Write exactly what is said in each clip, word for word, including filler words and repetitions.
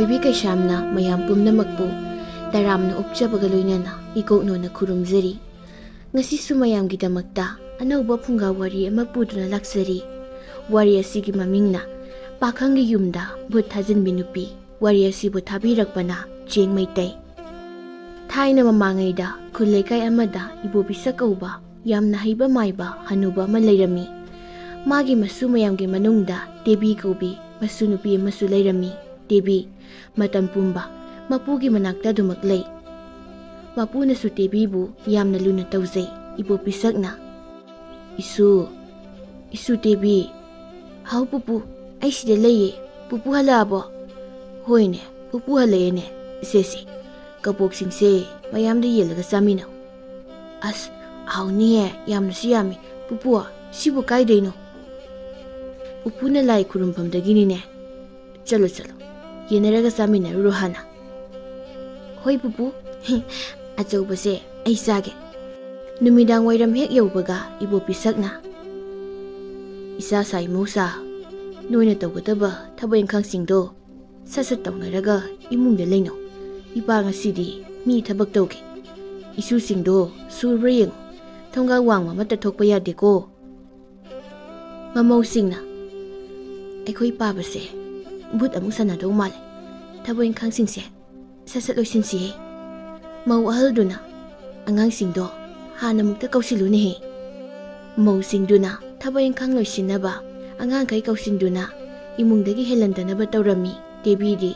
ꯀꯩꯁꯥꯝꯅ ꯃꯌꯥꯝ ꯄꯨꯝꯅꯃꯛꯄꯨ ꯇꯔꯥꯝꯅ ꯑꯣꯛꯆꯕꯒ ꯂꯣꯏꯅꯅ ꯏꯀꯣꯛꯅꯣꯅ ꯈꯨꯔꯨꯝꯖꯔꯤ꯫ ꯉꯁꯤꯁꯨ ꯃꯌꯥꯝꯒꯤꯗꯃꯛꯇ ꯑꯅꯧꯕ ꯐꯨꯡꯒꯥ ꯋꯥꯔꯤ ꯑꯃ ꯄꯨꯗꯨꯅ ꯂꯥꯛꯆꯔꯤ꯫ ꯋꯥꯔꯤ ꯑꯁꯤꯒꯤ ꯃꯃꯤꯡꯅ ꯄꯥꯈꯪꯒꯤ ꯌꯨꯝꯗ ꯚꯨꯠ ꯊꯥꯖꯤꯟꯕꯤ ꯅꯨꯄꯤ꯫ ꯋꯥꯔꯤ ꯑꯁꯤꯕꯨ ꯊꯥꯕꯤꯔꯛꯄꯅ ꯆꯦꯡ ꯃꯩꯇꯩ꯫ ꯊꯥꯏꯅ ꯃꯃꯥꯡꯉꯩꯗ ꯈꯨꯜ ꯂꯩꯀꯥꯏ ꯑꯃꯗ ꯏꯕꯣ ꯄꯤꯁꯛ ꯀꯧꯕ ꯌꯥꯝꯅ ꯍꯩꯕ ꯃꯥꯏꯕ ꯍꯅꯨꯕ ꯑꯃ ꯂꯩꯔꯝꯃꯤ꯫ ꯃꯥꯒꯤ ꯃꯁꯨ ꯃꯌꯥꯝꯒꯤ ꯃꯅꯨꯡꯗ ꯇꯦꯕꯤ ꯀꯧꯕꯤ ꯃꯁꯨ ꯅꯨꯄꯤ ꯑꯃꯁꯨ ꯂꯩꯔꯝꯃꯤ꯫ ꯇꯦꯕꯤ ꯃꯇꯝ ꯄꯨꯝꯕ ꯃꯄꯨꯒꯤ ꯃꯅꯥꯛꯇ ꯑꯗꯨꯃꯛ ꯂꯩ꯫ ꯃꯄꯨꯅꯁꯨ ꯇꯦꯕꯤꯕꯨ ꯌꯥꯝꯅ ꯂꯨꯅ ꯇꯧꯖꯩ꯫ ꯏꯕꯣ ꯄꯤꯁꯛꯅ, "ꯏꯁꯨ, ꯏꯁꯨ ꯇꯦꯕꯤ!" "ꯍꯥꯎ ꯄꯨꯄꯨ, ꯑꯩ ꯁꯤꯗ ꯂꯩꯌꯦ꯫ ꯄꯨꯄꯨ ꯍꯜꯂꯛꯑꯕꯣ?" "ꯍꯣꯏꯅꯦ, ꯄꯨꯄꯨ ꯍꯜꯂꯛꯑꯦꯅꯦ꯫ ꯏꯁꯦꯁꯦ, ꯀꯕꯣꯛꯁꯤꯡꯁꯦ ꯃꯌꯥꯝꯗ ꯌꯦꯜꯂꯒ ꯆꯥꯃꯤꯟꯅꯧ꯫" "ꯑꯁ, ꯍꯥꯎꯅꯤꯍꯦ, ꯌꯥꯝꯅꯁꯨ ꯌꯥꯝꯃꯤ꯫ ꯄꯨꯄꯨ, ꯁꯤꯕꯨ ꯀꯥꯏꯗꯩꯅꯣ?" "ꯄꯨꯄꯨꯅ ꯂꯥꯏ ꯈꯨꯔꯨꯝꯐꯝꯗꯒꯤꯅꯤꯅꯦ꯫ ꯆꯠꯂꯣ, ꯆꯠꯂꯣ, ꯌꯦꯟꯅꯔꯒ ꯆꯥꯃꯤꯟꯅꯔꯨꯔꯣ ꯍꯥꯟꯅ꯫" "ꯍꯣꯏ ꯄꯨꯄꯨ, ꯑꯆꯧꯕꯁꯦ ꯑꯩ ꯆꯥꯒꯦ꯫" ꯅꯨꯃꯤꯗꯥꯡ ꯋꯥꯏꯔꯝ ꯍꯦꯛ ꯌꯧꯕꯒ ꯏꯕꯣ ꯄꯤꯁꯛꯅ, "ꯏꯆꯥ ꯁꯥ ꯏꯃꯧ ꯁꯥ, ꯅꯣꯏꯅ ꯇꯧꯒꯗꯕ ꯊꯕꯛ ꯏꯪꯈꯥꯡꯁꯤꯡꯗꯣ ꯁꯠ ꯁꯠ ꯇꯧꯅꯔꯒ ꯏꯃꯨꯡꯗ ꯂꯩꯅꯧ꯫ ꯏꯄꯥ ꯉꯁꯤꯗꯤ ꯃꯤ ꯊꯕꯛ ꯇꯧꯒꯦ꯫ ꯏꯁꯨꯁꯤꯡꯗꯣ ꯁꯨꯔꯕ꯭ꯔꯥ ꯌꯦꯡꯉꯨ꯫ ꯊꯣꯡꯒꯥꯜ ꯋꯥꯡꯃ ꯑꯃꯠꯇ ꯊꯣꯛꯄ ꯌꯥꯗꯦꯀꯣ꯫" ꯃꯃꯧꯁꯤꯡꯅ, "ꯑꯩꯈꯣꯏ ꯄꯥꯕꯁꯦ ꯚꯨꯠ ꯑꯃꯨꯛ ꯁꯥꯟꯅꯗꯧ ꯃꯥꯜꯂꯦ꯫ ꯊꯕꯛ ꯏꯪꯈꯥꯡꯁꯤꯡꯁꯦ ꯁꯠ ꯁꯠ ꯂꯣꯏꯁꯤꯟꯁꯤꯍꯦ꯫" ꯃꯧ ꯑꯍꯜꯗꯨꯅ, "ꯑꯉꯥꯡꯁꯤꯡꯗꯣ ꯍꯥꯟꯅ ꯑꯃꯨꯛꯇ ꯀꯧꯁꯤꯜꯂꯨꯅꯦꯍꯦ꯫" ꯃꯧꯁꯤꯡꯗꯨꯅ ꯊꯕꯛ ꯏꯪꯈꯥꯡ ꯂꯣꯏꯁꯤꯟꯅꯕ ꯑꯉꯥꯡꯈꯩ ꯀꯧꯁꯤꯟꯗꯨꯅ ꯏꯃꯨꯡꯗꯒꯤ ꯍꯦꯜꯍꯟꯗꯅꯕ ꯇꯧꯔꯝꯃꯤ꯫ ꯇꯦꯕꯤꯗꯤ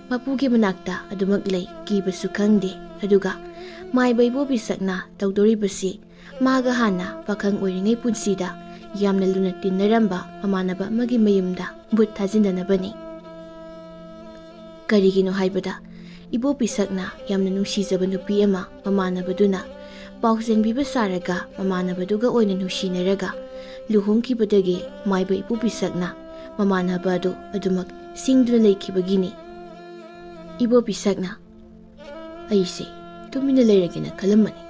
ꯃꯄꯨꯒꯤ ꯃꯅꯥꯛꯇ ꯑꯗꯨꯃꯛ ꯂꯩ, ꯀꯤꯕꯁꯨ ꯈꯪꯗꯦ꯫ ꯑꯗꯨꯒ ꯃꯥꯏꯕ ꯏꯕꯣ ꯄꯤꯁꯛꯅ ꯇꯧꯗꯣꯔꯤꯕꯁꯤ ꯃꯥꯒ ꯍꯥꯟꯅ ꯄꯥꯈꯪ ꯑꯣꯏꯔꯤꯉꯩ ꯄꯨꯟꯁꯤꯗ ꯌꯥꯝꯅ ꯂꯨꯅ ꯇꯤꯟꯅꯔꯝꯕ ꯃꯃꯥꯟꯅꯕ ꯑꯃꯒꯤ ꯃꯌꯨꯝꯗ ꯚꯨꯠ ꯊꯥꯖꯤꯟꯗꯅꯕꯅꯤ꯫ ꯀꯔꯤꯒꯤꯅꯣ ꯍꯥꯏꯕꯗ, ꯏꯕꯣ ꯄꯤꯁꯛꯅ ꯌꯥꯝꯅ ꯅꯨꯡꯁꯤꯖꯕ ꯅꯨꯄꯤ ꯑꯃ ꯃꯃꯥꯟꯅꯕꯗꯨꯅ ꯄꯥꯎ ꯆꯦꯟꯕꯤꯕ ꯁꯥꯔꯒ ꯃꯃꯥꯟꯅꯕꯗꯨꯒ ꯑꯣꯏꯅ ꯅꯨꯡꯁꯤꯅꯔꯒ ꯂꯨꯍꯣꯡꯈꯤꯕꯗꯒꯤ ꯃꯥꯏꯕ ꯏꯕꯣ ꯄꯤꯁꯛꯅ ꯃꯃꯥꯟꯅꯕ ꯑꯗꯨ ꯑꯗꯨꯃꯛ ꯁꯤꯡꯗꯨꯅ ꯂꯩꯈꯤꯕꯒꯤꯅꯤ꯫ ꯏꯕꯣ ꯄꯤꯁꯛꯅ, "ꯑꯩꯁꯦ ꯇꯨꯃꯤꯟꯅ ꯂꯩꯔꯒꯦꯅ ꯈꯜꯂꯝꯕꯅꯤ꯫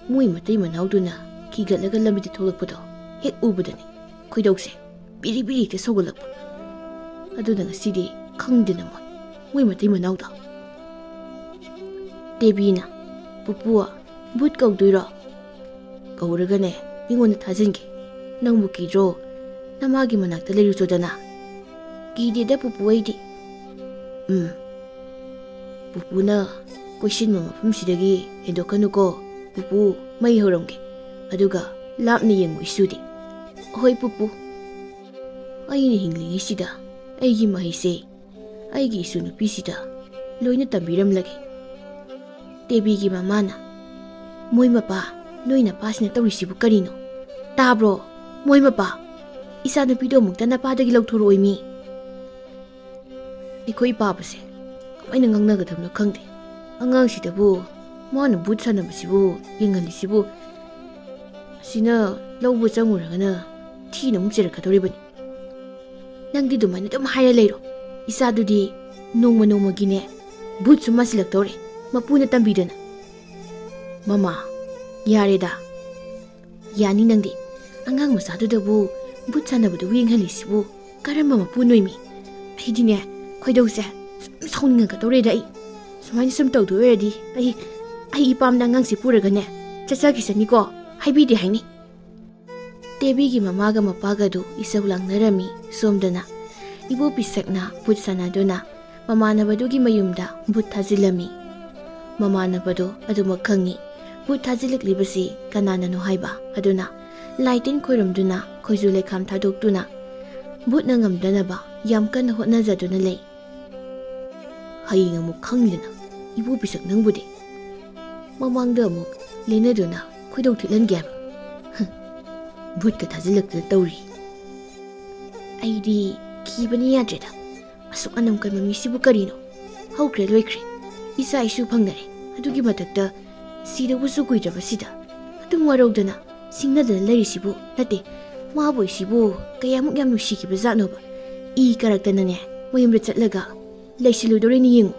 ꯃꯣꯏ ꯃꯇꯩ ꯃꯅꯥꯎꯗꯨꯅ ꯀꯤꯒꯠꯂꯒ ꯂꯝꯕꯤꯗ ꯊꯣꯛꯂꯛꯄꯗꯣ ꯍꯦꯛ ꯎꯕꯗꯅꯤ ꯈꯣꯏꯗꯧꯁꯦ ꯕꯤꯔꯤ ꯕꯤꯔꯤ ꯍꯦꯛꯇ ꯁꯧꯒꯠꯂꯛꯄ꯫ ꯑꯗꯨꯅ ꯉꯁꯤꯗꯤ ꯈꯪꯗꯅ ꯃꯣꯏ ꯃꯣꯏ ꯃꯇꯩ ꯃꯅꯥꯎꯗꯣ꯫ ꯇꯦꯕꯤꯅ, "ꯄꯨꯄꯨ, ꯚꯨꯠ ꯀꯧꯗꯣꯏꯔꯣ? ꯀꯧꯔꯒꯅꯦ, ꯑꯩꯉꯣꯟꯗ ꯊꯥꯖꯤꯟꯒꯦ꯫ ꯅꯪꯕꯨ ꯀꯤꯗ꯭ꯔꯣ? ꯅꯃꯥꯒꯤ ꯃꯅꯥꯛꯇ ꯂꯩꯔꯨꯆꯣꯗꯅ꯫" "ꯀꯤꯗꯦꯗ ꯄꯨꯄꯨ ꯑꯩꯗꯤ꯫" "ꯎꯝ, ꯄꯨꯄꯨꯅ ꯀꯣꯏꯁꯤꯟꯕ ꯃꯐꯝꯁꯤꯗꯒꯤ ꯍꯦꯟꯗꯣꯛꯀꯅꯨꯀꯣ꯫ ꯄꯨꯄꯨ, ꯃꯩ ꯍꯧꯔꯝꯒꯦ꯫ ꯑꯗꯨꯒ ꯂꯥꯞꯅ ꯌꯦꯡꯉꯨ ꯏꯁꯨꯗꯤ꯫" "ꯍꯣꯏ ꯄꯨꯄꯨ꯫" "ꯑꯩꯅ ꯍꯤꯡꯂꯤꯉꯩꯁꯤꯗ ꯑꯩꯒꯤ ꯃꯍꯩꯁꯦ ꯑꯩꯒꯤ ꯏꯁꯨ ꯅꯨꯄꯤꯁꯤꯗ ꯂꯣꯏꯅ ꯇꯝꯕꯤꯔꯝꯂꯒꯦ꯫" ꯇꯦꯕꯤꯒꯤ ꯃꯃꯥꯅ, "ꯃꯣꯏ ꯃꯄꯥ, ꯅꯣꯏ ꯅꯄꯥꯁꯤꯅ ꯇꯧꯔꯤꯁꯤꯕꯨ ꯀꯔꯤꯅꯣ? ꯇꯥꯕ꯭ꯔꯣ? ꯃꯣꯏ ꯃꯄꯥ, ꯏꯆꯥ ꯅꯨꯄꯤꯗꯣ ꯑꯃꯨꯛꯇ ꯅꯄꯥꯗꯒꯤ ꯂꯧꯊꯣꯔꯛꯑꯣꯏ ꯃꯤ꯫" ꯑꯩꯈꯣꯏ ꯄꯥꯕꯁꯦ ꯀꯃꯥꯏꯅ ꯉꯥꯡꯅꯒꯗꯕꯅꯣ ꯈꯪꯗꯦ꯫ ꯑꯉꯥꯡꯁꯤꯗꯕꯨ ꯃꯥꯅ ꯚꯨꯠ ꯁꯥꯟꯅꯕꯁꯤꯕꯨ ꯌꯦꯡꯍꯜꯂꯤꯁꯤꯕꯨ, ꯑꯁꯤꯅ ꯂꯧꯕ ꯆꯪꯉꯨꯔꯒꯅ ꯊꯤꯅ ꯑꯃꯨꯛ ꯆꯩꯔꯛꯀꯗꯧꯔꯤꯕꯅꯤ꯫ "ꯅꯪꯗꯤ ꯑꯗꯨꯃꯥꯏꯅ ꯑꯗꯨꯝ ꯍꯥꯏꯔ ꯂꯩꯔꯣ꯫ ꯏꯆꯥꯗꯨꯗꯤ ꯅꯣꯡꯃ ꯅꯣꯡꯃꯒꯤꯅꯦ ꯚꯨꯠꯁꯨ ꯃꯥꯁꯤꯜꯂꯛꯇꯧꯔꯦ, ꯃꯄꯨꯅ ꯇꯝꯕꯤꯗꯅ꯫" "ꯃꯃꯥ, ꯌꯥꯔꯦꯗ꯫ ꯌꯥꯅꯤ ꯅꯪꯗꯤ꯫ ꯑꯉꯥꯡ ꯃꯆꯥꯗꯨꯗꯕꯨ ꯚꯨꯠ ꯁꯥꯟꯅꯕꯗꯨꯕꯨ ꯌꯦꯡꯍꯜꯂꯤꯁꯤꯕꯨ ꯀꯔꯝꯕ ꯃꯄꯨ ꯅꯣꯏꯃꯤ? ꯑꯩꯗꯤꯅꯦ, ꯈꯣꯏꯗꯧꯁꯦ ꯁꯨꯝ ꯁꯥꯎꯅꯤꯡꯉꯛꯀꯗꯧꯔꯦꯗ ꯑꯩ꯫ ꯁꯨꯃꯥꯏꯅ ꯁꯨꯝ ꯇꯧꯗꯣꯏ ꯑꯣꯏꯔꯗꯤ ꯑꯩ, ꯑꯩ ꯏꯄꯥꯝꯗ ꯑꯉꯥꯡꯁꯤ ꯄꯨꯔꯒꯅꯦ ꯆꯠꯆꯈꯤꯁꯅꯤꯀꯣ꯫ ꯍꯥꯏꯕꯤꯗꯦ ꯍꯥꯏꯅꯤ꯫" ꯇꯦꯕꯤꯒꯤ ꯃꯃꯥꯒ ꯃꯄꯥꯒꯗꯨ ꯏꯁꯧ ꯂꯥꯡꯅꯔꯝꯃꯤ꯫ ꯁꯣꯝꯗꯅ ꯏꯕꯣ ꯄꯤꯁꯛꯅ ꯚꯨꯠ ꯁꯥꯟꯅꯗꯨꯅ ꯃꯃꯥꯟꯅꯕꯗꯨꯒꯤ ꯃꯌꯨꯝꯗ ꯚꯨꯠ ꯊꯥꯖꯤꯜꯂꯝꯃꯤ꯫ ꯃꯃꯥꯟꯅꯕꯗꯣ ꯑꯗꯨꯃꯛ ꯈꯪꯉꯤ꯫ ꯚꯨꯠ ꯊꯥꯖꯤꯜꯂꯛꯂꯤꯕꯁꯤ ꯀꯅꯥꯅꯅꯣ ꯍꯥꯏꯕ꯫ ꯑꯗꯨꯅ ꯂꯥꯏ ꯇꯤꯟ ꯈꯣꯏꯔꯝꯗꯨꯅ ꯈꯣꯏꯖꯨ ꯂꯩꯈꯥꯝ ꯊꯥꯗꯣꯛꯇꯨꯅ ꯚꯨꯠꯅ ꯉꯝꯗꯅꯕ ꯌꯥꯝ ꯀꯟꯅ ꯍꯣꯠꯅꯖꯗꯨꯅ ꯂꯩ꯫ "ꯍꯌꯦꯡ ꯑꯃꯨꯛ ꯈꯪꯅꯤꯗꯅ, ꯏꯕꯣ ꯄꯤꯁꯛ ꯅꯪꯕꯨꯗꯤ꯫ ꯃꯃꯥꯡꯗ ꯑꯃꯨꯛ ꯂꯦꯟꯅꯗꯨꯅ ꯈꯣꯏꯗꯧ ꯊꯤꯠꯍꯟꯒꯦ ꯍꯥꯏꯕ꯫ ꯍꯝ, ꯚꯨꯠꯀ ꯊꯥꯖꯤꯜꯂꯛꯇꯅ ꯇꯧꯔꯤ꯫ ꯑꯩꯗꯤ ꯀꯤꯕꯅ ꯌꯥꯗ꯭ꯔꯦꯗ꯫ ꯑꯁꯨꯛ ꯑꯅꯝ ꯀꯟꯕ ꯃꯤꯁꯤꯕꯨ ꯀꯔꯤꯅꯣ? ꯍꯧꯈ꯭ꯔꯦ ꯂꯣꯏꯈ꯭ꯔꯦ꯫ ꯏꯆꯥ ꯏꯁꯨ ꯐꯪꯅꯔꯦ꯫ ꯑꯗꯨꯒꯤ ꯃꯊꯛꯇ ꯁꯤꯗꯧꯕꯁꯨ ꯀꯨꯏꯗ꯭ꯔꯕꯁꯤꯗ ꯑꯗꯨꯝ ꯋꯥꯔꯧꯗꯅ ꯁꯤꯡꯅꯗꯅ ꯂꯩꯔꯤꯁꯤꯕꯨ ꯅꯠꯇꯦ꯫ ꯃꯥꯕꯨ ꯏꯁꯤꯕꯨ ꯀꯌꯥꯃꯨꯛ ꯌꯥꯝ ꯅꯨꯡꯁꯤꯈꯤꯕ ꯖꯥꯠꯅꯣꯕ꯫ ꯏ ꯀꯥꯔꯛꯇꯅꯅꯦ ꯃꯌꯨꯝꯗ ꯆꯠꯂꯒ ꯂꯩꯁꯤꯜꯂꯨꯗꯣꯔꯤꯅꯤ ꯌꯦꯡꯉꯨ꯫"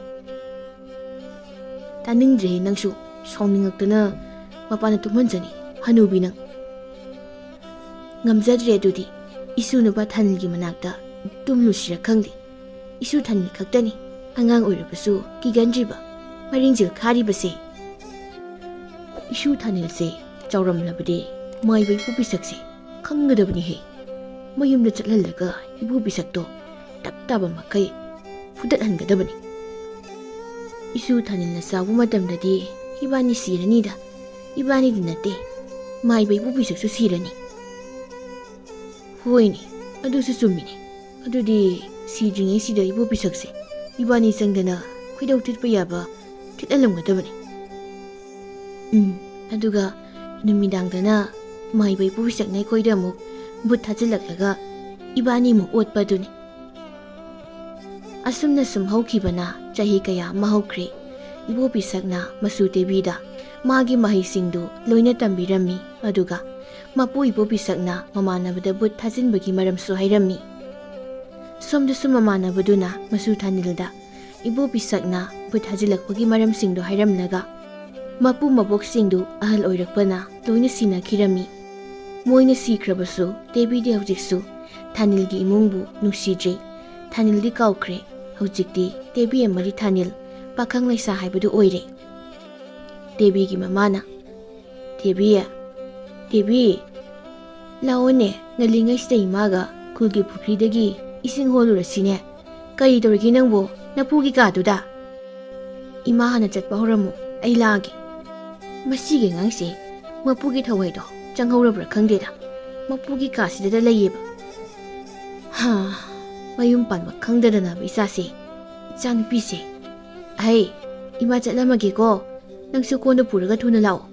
"ꯇꯥꯅꯤꯡꯗ꯭ꯔꯦꯍꯦ ꯅꯪꯁꯨ꯫" ꯁꯥꯎꯅꯤꯡꯉꯛꯇꯅ ꯃꯄꯥꯟꯗ ꯇꯨꯝꯍꯟꯖꯅꯤ꯫ "ꯍꯅꯨꯕꯤ ꯅꯪ꯫ ꯉꯝꯖꯗ꯭ꯔꯦ ꯑꯗꯨꯗꯤ꯫ ꯏꯁꯨ ꯅꯨꯄꯥ ꯊꯥꯅꯤꯜꯒꯤ ꯃꯅꯥꯛꯇ ꯇꯨꯝꯂꯨꯁꯤꯔ ꯈꯪꯗꯦ꯫ ꯏꯁꯨ ꯊꯥꯅꯤꯜ ꯈꯛꯇꯅꯤ ꯑꯉꯥꯡ ꯑꯣꯏꯔꯕꯁꯨ ꯀꯤꯒꯟꯗ꯭ꯔꯤꯕ, ꯃꯔꯤꯡꯖꯦꯜ ꯈꯥꯔꯤꯕꯁꯦ꯫ ꯏꯁꯨ ꯊꯥꯅꯤꯜꯁꯦ ꯆꯥꯎꯔꯝꯂꯕꯗꯤ ꯃꯥꯏꯕ ꯏꯕꯣꯕꯤꯁꯛꯁꯦ ꯈꯪꯒꯗꯕꯅꯤꯍꯦ꯫ ꯃꯌꯨꯝꯗ ꯆꯠꯍꯜꯂꯒ ꯏꯕꯣꯕꯤꯁꯛꯇꯣ ꯇꯞ ꯇꯥꯕ ꯃꯈꯩ ꯐꯨꯗꯠꯍꯟꯒꯗꯕꯅꯤ꯫ ꯏꯁꯨ ꯊꯥꯅꯤꯜꯅ ꯆꯥꯎꯕ ꯃꯇꯝꯗꯗꯤ ꯏꯕꯥꯅꯤ ꯁꯤꯔꯅꯤꯗ꯫ ꯏꯕꯥꯅꯤꯗꯤ ꯅꯠꯇꯦ, ꯃꯥꯏꯕ ꯏꯕꯣꯕꯤꯁꯛꯁꯨ ꯁꯤꯔꯅꯤ꯫ ꯍꯣꯏꯅꯦ, ꯑꯗꯨꯁꯨ ꯆꯨꯝꯃꯤꯅꯦ꯫ ꯑꯗꯨꯗꯤ ꯁꯤꯗ꯭ꯔꯤꯉꯩꯁꯤꯗ ꯏꯕꯣꯕꯤꯁꯛꯁꯦ ꯏꯕꯥꯅꯤ ꯆꯪꯗꯅ ꯈꯣꯏꯗꯧ ꯊꯤꯠꯄ ꯌꯥꯕ ꯊꯤꯠꯍꯜꯂꯝꯒꯗꯕꯅꯤ꯫ ꯎꯝ, ꯑꯗꯨꯒ ꯅꯨꯃꯤꯗꯥꯡꯗꯅ ꯃꯥꯏꯕ ꯏꯕꯣꯕꯤꯁꯛꯅ ꯑꯩꯈꯣꯏꯗ ꯑꯃꯨꯛ ꯚꯨꯠ ꯊꯥꯖꯤꯜꯂꯛꯂꯒ ꯏꯕꯥꯅꯤ ꯑꯃꯨꯛ ꯑꯣꯠꯄ ꯑꯗꯨꯅꯤ꯫ ꯑꯁꯨꯝꯅ ꯁꯨꯝ ꯍꯧꯈꯤꯕꯅ ꯆꯍꯤ ꯀꯌꯥ ꯑꯃ ꯍꯧꯈ꯭ꯔꯦ꯫ ꯏꯕꯣꯕꯤꯁꯛꯅ ꯃꯁꯨ ꯇꯦꯕꯤꯗ ꯃꯥꯒꯤ ꯃꯍꯩꯁꯤꯡꯗꯨ ꯂꯣꯏꯅ ꯇꯝꯕꯤꯔꯝꯃꯤ, ꯑꯗꯨꯒ ꯃꯄꯨ ꯏꯕꯣꯕꯤꯁꯛꯅ ꯃꯃꯥꯟꯅꯕꯗ ꯚꯨꯠ ꯊꯥꯖꯤꯟꯕꯒꯤ ꯃꯔꯝꯁꯨ ꯍꯥꯏꯔꯝꯃꯤ꯫ ꯁꯣꯝꯗꯁꯨ ꯃꯃꯥꯟꯅꯕꯗꯨꯅ ꯃꯁꯨ ꯊꯥꯅꯤꯜꯗ ꯏꯕꯣꯕꯤꯁꯛꯅ ꯚꯨꯠ ꯊꯥꯖꯤꯜꯂꯛꯄꯒꯤ ꯃꯔꯝꯁꯤꯡꯗꯨ ꯍꯥꯏꯔꯝꯂꯒ, ꯃꯄꯨ ꯃꯕꯣꯛꯁꯤꯡꯗꯨ ꯑꯍꯜ ꯑꯣꯏꯔꯛꯄꯅ ꯂꯣꯏꯅ ꯁꯤꯅꯈꯤꯔꯝꯃꯤ꯫ ꯃꯣꯏꯅ ꯁꯤꯈ꯭ꯔꯕꯁꯨ ꯇꯦꯕꯤꯗꯤ ꯍꯧꯖꯤꯛꯁꯨ ꯊꯥꯅꯤꯜꯒꯤ ꯏꯃꯨꯡꯕꯨ ꯅꯨꯡꯁꯤꯗ꯭ꯔꯦ꯫ ꯊꯥꯅꯤꯜꯗꯤ ꯀꯥꯎꯈ꯭ꯔꯦ꯫ ꯍꯧꯖꯤꯛꯇꯤ ꯇꯦꯕꯤ ꯑꯃꯗꯤ ꯊꯥꯅꯤꯜ ꯄꯥꯈꯪ ꯂꯩꯁꯥ ꯍꯥꯏꯕꯗꯨ ꯑꯣꯏꯔꯦ꯫ ꯇꯦꯕꯤꯒꯤ ꯃꯃꯥꯅ, "ꯇꯦꯕꯤ, ꯇꯦꯕꯤ, ꯂꯥꯛꯑꯣꯅꯦ, ꯉꯜꯂꯤꯉꯩꯁꯤꯗ ꯏꯃꯥꯒ ꯈꯨꯜꯒꯤ ꯄꯨꯈ꯭ꯔꯤꯗꯒꯤ ꯏꯁꯤꯡ ꯍꯣꯜꯂꯨꯔꯁꯤꯅꯦ꯫ ꯀꯔꯤ ꯇꯧꯔꯤꯒꯦ ꯅꯪꯕꯨ? ꯅꯄꯨꯒꯤ ꯀꯥꯗꯨꯗ?" "ꯏꯃꯥ ꯍꯥꯟꯅ ꯆꯠꯄ ꯍꯧꯔꯝꯃꯨ, ꯑꯩ ꯂꯥꯛꯑꯒꯦ꯫" ꯃꯁꯤꯒꯤ ꯑꯉꯥꯡꯁꯦ ꯃꯄꯨꯒꯤ ꯊꯋꯥꯏꯗꯣ ꯆꯪꯍꯧꯔꯕ꯭ꯔꯥ ꯈꯪꯗꯦꯗ꯫ ꯃꯄꯨꯒꯤ ꯀꯥꯁꯤꯗꯗ ꯂꯩꯌꯦꯕ꯫ ꯍꯥ, ꯃꯌꯨꯝ ꯄꯥꯟꯕ ꯈꯪꯗꯗꯅꯕ ꯏꯆꯥꯁꯦ, ꯏꯆꯥꯅꯨꯄꯤꯁꯦ꯫ ꯑꯍꯩ, ꯏꯃꯥ ꯆꯠꯂꯝꯃꯒꯦꯀꯣ, ꯅꯪꯁꯨ ꯀꯣꯟꯗꯣ ꯄꯨꯔꯒ ꯊꯨꯅ ꯂꯥꯛꯑꯣ꯫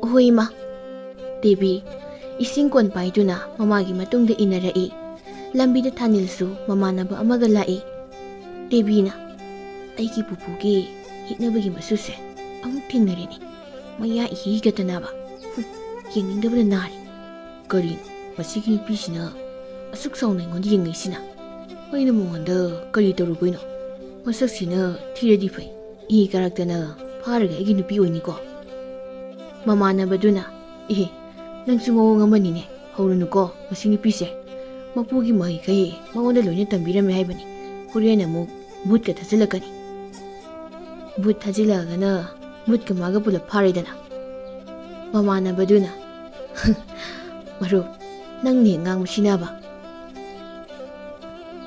"ꯍꯣꯏ, ꯏꯃꯥ꯫" ꯇꯦꯕꯤ ꯏꯁꯤꯡ ꯀꯣꯟ ꯄꯥꯏꯗꯨꯅ ꯃꯃꯥꯒꯤ ꯃꯇꯨꯡꯗ ꯏꯟꯅꯔꯛꯏ꯫ ꯂꯝꯕꯤꯗ ꯊꯥꯅꯤꯜꯁꯨ ꯃꯃꯥꯟꯅꯕ ꯑꯃꯒ ꯂꯥꯛꯏ꯫ ꯇꯦꯕꯤꯅ, "ꯑꯩꯒꯤ ꯄꯨꯄꯨꯒꯤ ꯌꯦꯛꯅꯕꯒꯤ ꯃꯆꯨꯁꯦ ꯑꯃꯨꯛ ꯊꯦꯡꯅꯔꯦꯅꯦ꯫ ꯃꯌꯥ ꯏꯍꯤ ꯍꯤꯒꯠꯇꯅꯕ꯫ ꯍꯨꯝ, ꯌꯦꯡꯅꯤꯡꯗꯕꯅ ꯅꯥꯔꯦ꯫ ꯀꯔꯤꯅꯣ, ꯃꯁꯤꯒꯤ ꯅꯨꯄꯤꯁꯤꯅ ꯑꯁꯨꯛ ꯆꯥꯎꯅ ꯑꯩꯉꯣꯟꯗ ꯌꯦꯡꯉꯛꯏꯁꯤꯅ? ꯑꯩꯅ ꯃꯉꯣꯟꯗ ꯀꯔꯤ ꯇꯧꯔꯨꯕꯩꯅꯣ? ꯃꯁꯛꯁꯤꯅ ꯊꯤꯔꯗꯤ ꯐꯩ, ꯏ ꯀꯥꯔꯛꯇꯅ ꯐꯥꯔꯒ ꯑꯩꯒꯤ ꯅꯨꯄꯤ ꯑꯣꯏꯅꯤꯀꯣ꯫" ꯃꯃꯥꯟꯅꯕꯗꯨꯅ, "ꯑꯦ, ꯅꯪꯁꯨ ꯃꯑꯣꯡ ꯑꯃꯅꯤꯅꯦ, ꯍꯧꯔꯨꯅꯨꯀꯣ ꯃꯁꯤ ꯅꯨꯄꯤꯁꯦ꯫ ꯃꯄꯨꯒꯤ ꯃꯍꯩꯈꯩ ꯃꯉꯣꯟꯗ ꯂꯣꯏꯅ ꯇꯝꯕꯤꯔꯝꯃꯦ ꯍꯥꯏꯕꯅꯤ꯫ ꯍꯣꯔꯦꯟ ꯑꯃꯨꯛ ꯚꯨꯠꯀ ꯊꯥꯖꯤꯜꯂꯛꯀꯅꯤ꯫ ꯚꯨꯠ ꯊꯥꯖꯤꯜꯂꯛꯑꯒꯅ ꯚꯨꯠꯀ ꯃꯥꯒ ꯄꯨꯂꯞ ꯐꯥꯔꯦꯗꯅ꯫ ꯃꯃꯥꯟꯅꯕꯗꯨꯅ, "ꯃꯔꯨꯞ, ꯅꯪꯅ ꯍꯦꯛ ꯉꯥꯡꯕꯁꯤꯅꯕ?"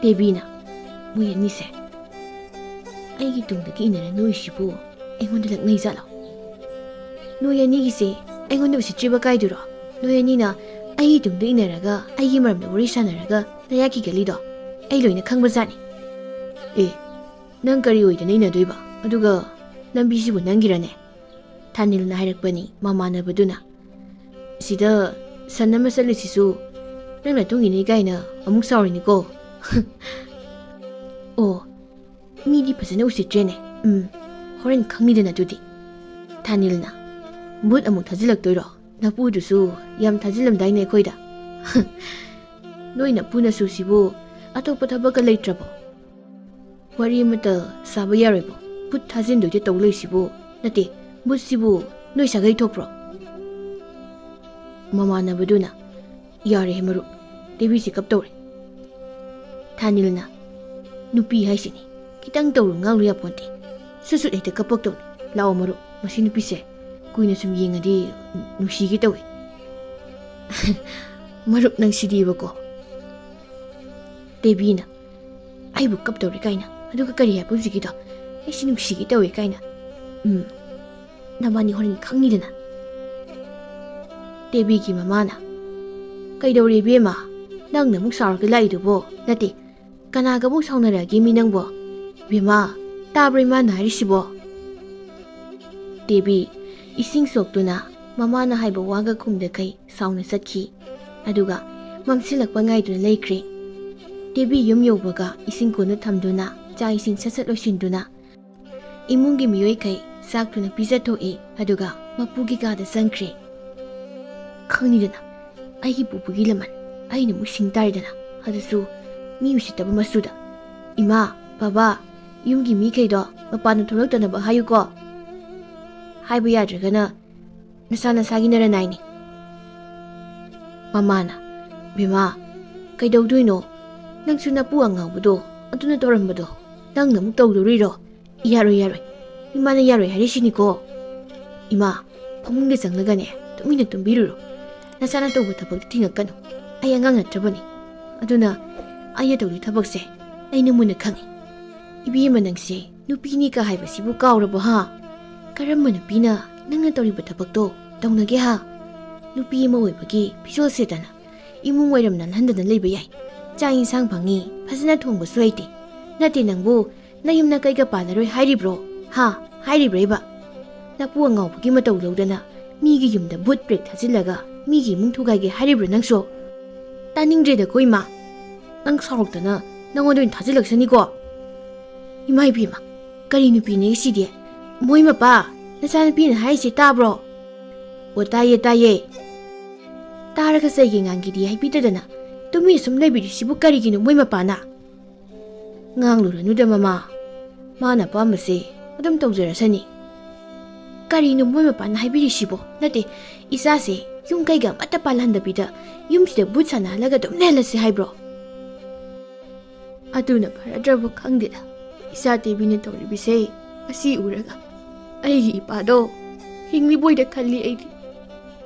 ꯇꯦꯕꯤꯅ, "ꯃꯣꯏ ꯑꯅꯤꯁꯦ ꯑꯩꯒꯤ ꯇꯨꯡꯗꯒꯤ ꯏꯟꯅꯔ ꯅꯣꯏꯁꯤꯕꯨ ꯑꯩꯉꯣꯟꯗ ꯂꯛꯅꯩ ꯖꯥꯠꯂꯣ? ꯅꯣꯏ ꯑꯅꯤꯒꯤꯁꯦ ꯑꯩꯉꯣꯟꯗ ꯎꯁꯤꯠꯇ꯭ꯔꯤꯕ ꯀꯥꯏꯗꯨꯔꯣ? ꯅꯣꯏ ꯑꯅꯤꯅ ꯑꯩꯒꯤ ꯇꯨꯡꯗ ꯏꯟꯅꯔꯒ ꯑꯩꯒꯤ ꯃꯔꯝꯗ ꯋꯥꯔꯤ ꯁꯥꯟꯅꯔꯒ ꯅꯌꯥ ꯀꯤꯒꯜꯂꯤꯗꯣ ꯑꯩ ꯂꯣꯏꯅ ꯈꯪꯕꯖꯥꯠꯅꯤ꯫ ꯑꯦ, ꯅꯪ ꯀꯔꯤ ꯑꯣꯏꯗꯅ ꯏꯟꯅꯗꯣꯏꯕ? ꯑꯗꯨꯒ ꯂꯝꯕꯤꯁꯤꯕꯨ ꯅꯪꯒꯤꯔꯅꯦ?" ꯊꯥꯅꯤꯜꯅ ꯍꯥꯏꯔꯛꯄꯅꯤ ꯃꯃꯥꯟꯅꯕꯗꯨꯅ꯫ "ꯁꯤꯗ ꯁꯟ ꯑꯃ ꯆꯠꯂꯤꯁꯤꯁꯨ ꯅꯪꯅ ꯇꯨꯡ ꯏꯟꯅꯩ ꯀꯥꯏꯅ ꯑꯃꯨꯛ ꯁꯥꯎꯔꯤꯅꯤꯀꯣ꯫" "ꯑꯣ, ꯃꯤꯗꯤ ꯐꯖꯅ ꯎꯁꯤꯠꯇ꯭ꯔꯦꯅꯦ꯫ ꯎꯝ, ꯍꯣꯔꯦꯟ ꯈꯪꯅꯤꯗꯅ ꯑꯗꯨꯗꯤ꯫" ꯊꯥꯅꯤꯜꯅ, "ꯚꯨꯠ ꯑꯃꯨꯛ ꯊꯥꯖꯤꯜꯂꯛꯇꯣꯏꯔꯣ? ꯅꯄꯨꯗꯨꯁꯨ ꯌꯥꯝ ꯊꯥꯖꯤꯜꯂꯝꯗꯥꯏꯅꯦ ꯑꯩꯈꯣꯏꯗ꯫" "ꯅꯣꯏ ꯅꯄꯨ ꯅꯁꯨꯁꯤꯕꯨ ꯑꯇꯣꯞꯄ ꯊꯕꯛꯀ ꯂꯩꯇ꯭ꯔꯕꯣ? ꯋꯥꯔꯤ ꯑꯃꯇ ꯁꯥꯕ ꯌꯥꯔꯣꯏꯕꯣ? ꯚꯨꯠ ꯊꯥꯖꯤꯟꯗꯣꯏꯗ ꯇꯧ ꯂꯩꯁꯤꯕꯨ꯫ ꯅꯠꯇꯦ, ꯚꯨꯠꯁꯤꯕꯨ ꯅꯣꯏ ꯁꯥꯒꯩ ꯊꯣꯛꯄ꯭ꯔꯣ?" ꯃꯃꯥꯟꯅꯕꯗꯨꯅ, "ꯌꯥꯔꯦꯍꯦ ꯃꯔꯨꯞ, ꯇꯦꯕꯤꯁꯤ ꯀꯞꯇꯧꯔꯦ꯫" ꯊꯥꯅꯤꯜꯅ, "ꯅꯨꯄꯤ ꯍꯥꯏꯁꯤꯅꯤ, ꯈꯤꯇꯪ ꯇꯧꯔꯨ ꯉꯥꯡꯂꯨ ꯌꯥꯄꯣꯟꯇꯦ꯫ ꯁꯨꯠ ꯁꯨꯠ ꯍꯦꯛꯇ ꯀꯞꯄꯛꯇꯧꯅꯤ꯫ ꯂꯥꯛꯑꯣ ꯃꯔꯨꯞ, ꯃꯁꯤ ꯅꯨꯄꯤꯁꯦ ꯀꯨꯏꯅ ꯁꯨꯝ ꯌꯦꯡꯉꯗꯤ ꯅꯨꯡꯁꯤꯒꯦ ꯇꯧꯏ꯫" "ꯃꯔꯨꯞ ꯅꯪꯁꯤꯗꯤꯕꯀꯣ꯫" ꯇꯦꯕꯤꯅ, "ꯑꯩꯕꯨ ꯀꯞꯇꯧꯔꯦ ꯀꯥꯏꯅ, ꯑꯗꯨꯒ ꯀꯔꯤ ꯍꯥꯏꯕ ꯍꯧꯖꯤꯛꯀꯤꯗꯣ? ꯑꯩꯁꯤ ꯅꯨꯡꯁꯤꯒꯦ ꯇꯧꯋꯦ ꯀꯥꯏꯅ꯫ ꯎꯝ, ꯅꯕꯥꯅꯤ ꯍꯣꯔꯦꯟ ꯈꯪꯅꯤꯗꯅ꯫" ꯇꯦꯕꯤꯒꯤ ꯃꯃꯥꯅ, "ꯀꯩꯗꯧꯔꯦ ꯏꯕꯦꯝꯃ? ꯅꯪꯅ ꯑꯃꯨꯛ ꯁꯥꯎꯔꯒ ꯂꯥꯛꯏꯗꯨꯕꯣ? ꯅꯠꯇꯦ, ꯀꯅꯥꯒ ꯑꯃꯨꯛ ꯁꯥꯎꯅꯔꯛꯑꯒꯦ ꯃꯤ ꯅꯪꯕꯣ? ꯏꯕꯦꯝꯃ, ꯇꯥꯕ꯭ꯔꯣ ꯏꯃꯥꯅ ꯍꯥꯏꯔꯤꯁꯤꯕꯣ?" ꯇꯦꯕꯤ ꯏꯁꯤꯡ ꯁꯣꯛꯇꯨꯅ ꯃꯃꯥꯅ ꯍꯥꯏꯕ ꯋꯥꯒ ꯈꯨꯝꯗꯈꯩ ꯁꯥꯎꯅ ꯆꯠꯈꯤ꯫ ꯑꯗꯨꯒ ꯃꯝꯁꯤꯜꯂꯛꯄ ꯉꯥꯏꯗꯨꯅ ꯂꯩꯈ꯭ꯔꯦ꯫ ꯇꯦꯕꯤ ꯌꯨꯝ ꯌꯧꯕꯒ ꯏꯁꯤꯡ ꯀꯣꯟꯗꯨ ꯊꯝꯗꯨꯅ ꯆꯥꯛ ꯏꯁꯤꯡ ꯁꯠ ꯁꯠ ꯂꯣꯏꯁꯤꯟꯗꯨꯅ ꯏꯃꯨꯡꯒꯤ ꯃꯤꯑꯣꯏꯈꯩ ꯆꯥꯛ ꯊꯨꯅ ꯄꯤꯖꯊꯣꯛꯏ꯫ ꯑꯗꯨꯒ ꯃꯄꯨꯒꯤ ꯀꯥꯗ ꯆꯪꯈ꯭ꯔꯦ꯫ ꯈꯪꯅꯤꯗꯅ, ꯑꯩꯒꯤ ꯄꯨꯄꯨꯒꯤ ꯂꯃꯟ ꯑꯩꯅ ꯑꯃꯨꯛ ꯁꯤꯡ ꯇꯥꯔꯦꯗꯅ, ꯑꯗꯨꯁꯨ ꯃꯤ ꯎꯁꯤꯠꯇꯕ ꯃꯆꯨꯗ꯫ "ꯏꯃꯥ, ꯕꯕꯥ, ꯌꯨꯝꯒꯤ ꯃꯤꯈꯩꯗꯣ ꯃꯄꯥꯟꯗ ꯊꯣꯛꯂꯛꯇꯅꯕ ꯍꯥꯏꯌꯨꯀꯣ꯫ ꯍꯥꯏꯕ ꯌꯥꯗ꯭ꯔꯒꯅ ꯅꯁꯥ ꯅꯁꯥꯒꯤ ꯅꯔꯅꯥꯏꯅꯤ꯫" ꯃꯃꯥꯅ, "ꯕꯦꯝꯃ, ꯀꯩꯗꯧꯗꯣꯏꯅꯣ? ꯅꯪꯁꯨ ꯅꯄꯨ ꯑꯉꯥꯎꯕꯗꯣ ꯑꯗꯨꯅ ꯇꯧꯔꯝꯕꯗꯣ꯫ ꯅꯪꯅ ꯑꯃꯨꯛ ꯇꯧꯗꯣꯔꯤꯔꯣ? ꯌꯥꯔꯣꯏ, ꯌꯥꯔꯣꯏ꯫ ꯏꯃꯥꯅ ꯌꯥꯔꯣꯏ ꯍꯥꯏꯔꯤꯁꯤꯅꯤꯀꯣ꯫ ꯏꯃꯥ, ꯐꯃꯨꯡꯗ ꯆꯪꯂꯒꯅꯦ, ꯇꯨꯃꯤꯟꯅ ꯇꯨꯝꯕꯤꯔꯨꯔꯣ꯫ ꯅꯆꯥꯅ ꯇꯧꯕ ꯊꯕꯛꯇꯤ ꯊꯤꯡꯉꯛꯀꯅꯨ꯫ ꯑꯩ ꯑꯉꯥꯡ ꯅꯠꯇ꯭ꯔꯕꯅꯤ꯫ ꯑꯗꯨꯅ ꯑꯩꯅ ꯇꯧꯔꯤ ꯊꯕꯛꯁꯦ ꯑꯩꯅ ꯃꯨꯟꯅ ꯈꯪꯏ꯫ ꯏꯕꯦꯝꯃ, ꯅꯪꯁꯦ ꯅꯨꯄꯤꯅꯤꯒ ꯍꯥꯏꯕꯁꯤꯕꯨ ꯀꯥꯎꯔꯕꯣ ꯍꯥ? ꯀꯔꯝꯕ ꯅꯨꯄꯤꯅ ꯅꯪꯅ ꯇꯧꯔꯤꯕ ꯊꯕꯛꯇꯣ ꯇꯧꯅꯒꯦ ꯍꯥ? ꯅꯨꯄꯤ ꯑꯃ ꯑꯣꯏꯕꯒꯤ ꯐꯤꯖꯣꯜ ꯁꯦꯠꯇꯅ ꯏꯃꯨꯡ ꯋꯥꯏꯔꯝ ꯅꯥꯟꯍꯟꯗꯅ ꯂꯩꯕ ꯌꯥꯏ꯫ ꯆꯥꯛ ꯏꯟꯁꯥꯡ ꯐꯪꯉꯤ, ꯐꯖꯅ ꯊꯣꯡꯕꯁꯨ ꯍꯩꯇꯦ꯫ ꯅꯠꯇꯦ ꯅꯪꯕꯨ, ꯅꯌꯨꯝ ꯅꯀꯩꯒ ꯄꯥꯜꯂꯔꯣꯏ ꯍꯥꯏꯔꯤꯕ꯭ꯔꯣ? ꯍꯥ? ꯍꯥꯏꯔꯤꯕ꯭ꯔꯣ ꯏꯕ? ꯅꯄꯨ ꯑꯉꯥꯎꯕꯒꯤ ꯃꯇꯧ ꯂꯧꯗꯅ ꯃꯤꯒꯤ ꯌꯨꯝꯗ ꯚꯨꯠ ꯄ꯭ꯔꯦꯠ ꯊꯥꯖꯤꯜꯂꯒ ꯃꯤꯒꯤ ꯏꯃꯨꯡ ꯊꯨꯒꯥꯏꯒꯦ ꯍꯥꯏꯔꯤꯕ꯭ꯔꯣ ꯅꯪꯁꯨ? ꯇꯥꯅꯤꯡꯗ꯭ꯔꯦꯗꯀꯣ ꯏꯃꯥ꯫ ꯅꯪ ꯁꯥꯎꯔꯛꯇꯅ ꯅꯪꯉꯣꯟꯗ ꯑꯣꯏꯅ ꯊꯥꯖꯤꯜꯂꯛꯁꯅꯤꯀꯣ꯫ ꯏꯃꯥ ꯏꯕꯦꯝꯃ, ꯀꯔꯤ ꯅꯨꯄꯤꯅꯦ ꯁꯤꯗꯤ? ꯃꯣꯏ ꯃꯄꯥ, ꯅꯆꯥꯅꯨꯄꯤꯅ ꯍꯥꯏꯔꯤꯁꯦ ꯇꯥꯕ꯭ꯔꯣ? ꯑꯣ, ꯇꯥꯏꯌꯦ, ꯇꯥꯏꯌꯦ꯫ ꯇꯥꯔꯒ ꯆꯩꯒꯦ ꯉꯥꯡꯒꯦꯗꯤ ꯍꯥꯏꯕꯤꯗꯗꯅ ꯇꯨꯃꯤꯟꯅ ꯁꯨꯝ ꯂꯩꯕꯤꯔꯤꯁꯤꯕꯨ ꯀꯔꯤꯒꯤꯅꯣ ꯃꯣꯏ ꯃꯄꯥꯅ? ꯉꯥꯡꯂꯨꯔꯅꯨꯗ ꯃꯃꯥ, ꯃꯥꯅ ꯑꯄꯥꯝꯕꯁꯦ ꯑꯗꯨꯝ ꯇꯧꯖꯔꯁꯅꯤ꯫ ꯀꯔꯤꯅꯣ ꯃꯣꯏ ꯃꯄꯥꯅ ꯍꯥꯏꯕꯤꯔꯤꯁꯤꯕꯣ? ꯅꯠꯇꯦ, ꯏꯆꯥꯁꯦ ꯌꯨꯝ ꯀꯩꯒ ꯑꯃꯠꯇ ꯄꯥꯜꯍꯟꯗꯕꯤꯗ ꯌꯨꯝꯁꯤꯗ ꯚꯨꯠ ꯁꯥꯟꯅꯍꯜꯂꯒ ꯑꯗꯨꯝ ꯂꯩꯍꯜꯂꯁꯤ ꯍꯥꯏꯕ꯭ꯔꯣ? ꯑꯗꯨꯅ ꯐꯔꯗ꯭ꯔꯕ ꯈꯪꯗꯦꯗ, ꯏꯆꯥ ꯇꯦꯕꯤꯅ ꯇꯧꯔꯤꯕꯁꯦ꯫ ꯑꯁꯤ ꯎꯔꯒ ꯑꯩꯒꯤ ꯏꯄꯥꯗꯣ ꯍꯤꯡꯂꯤꯕꯣꯏꯗ ꯈꯜꯂꯤ ꯑꯩꯗꯤ꯫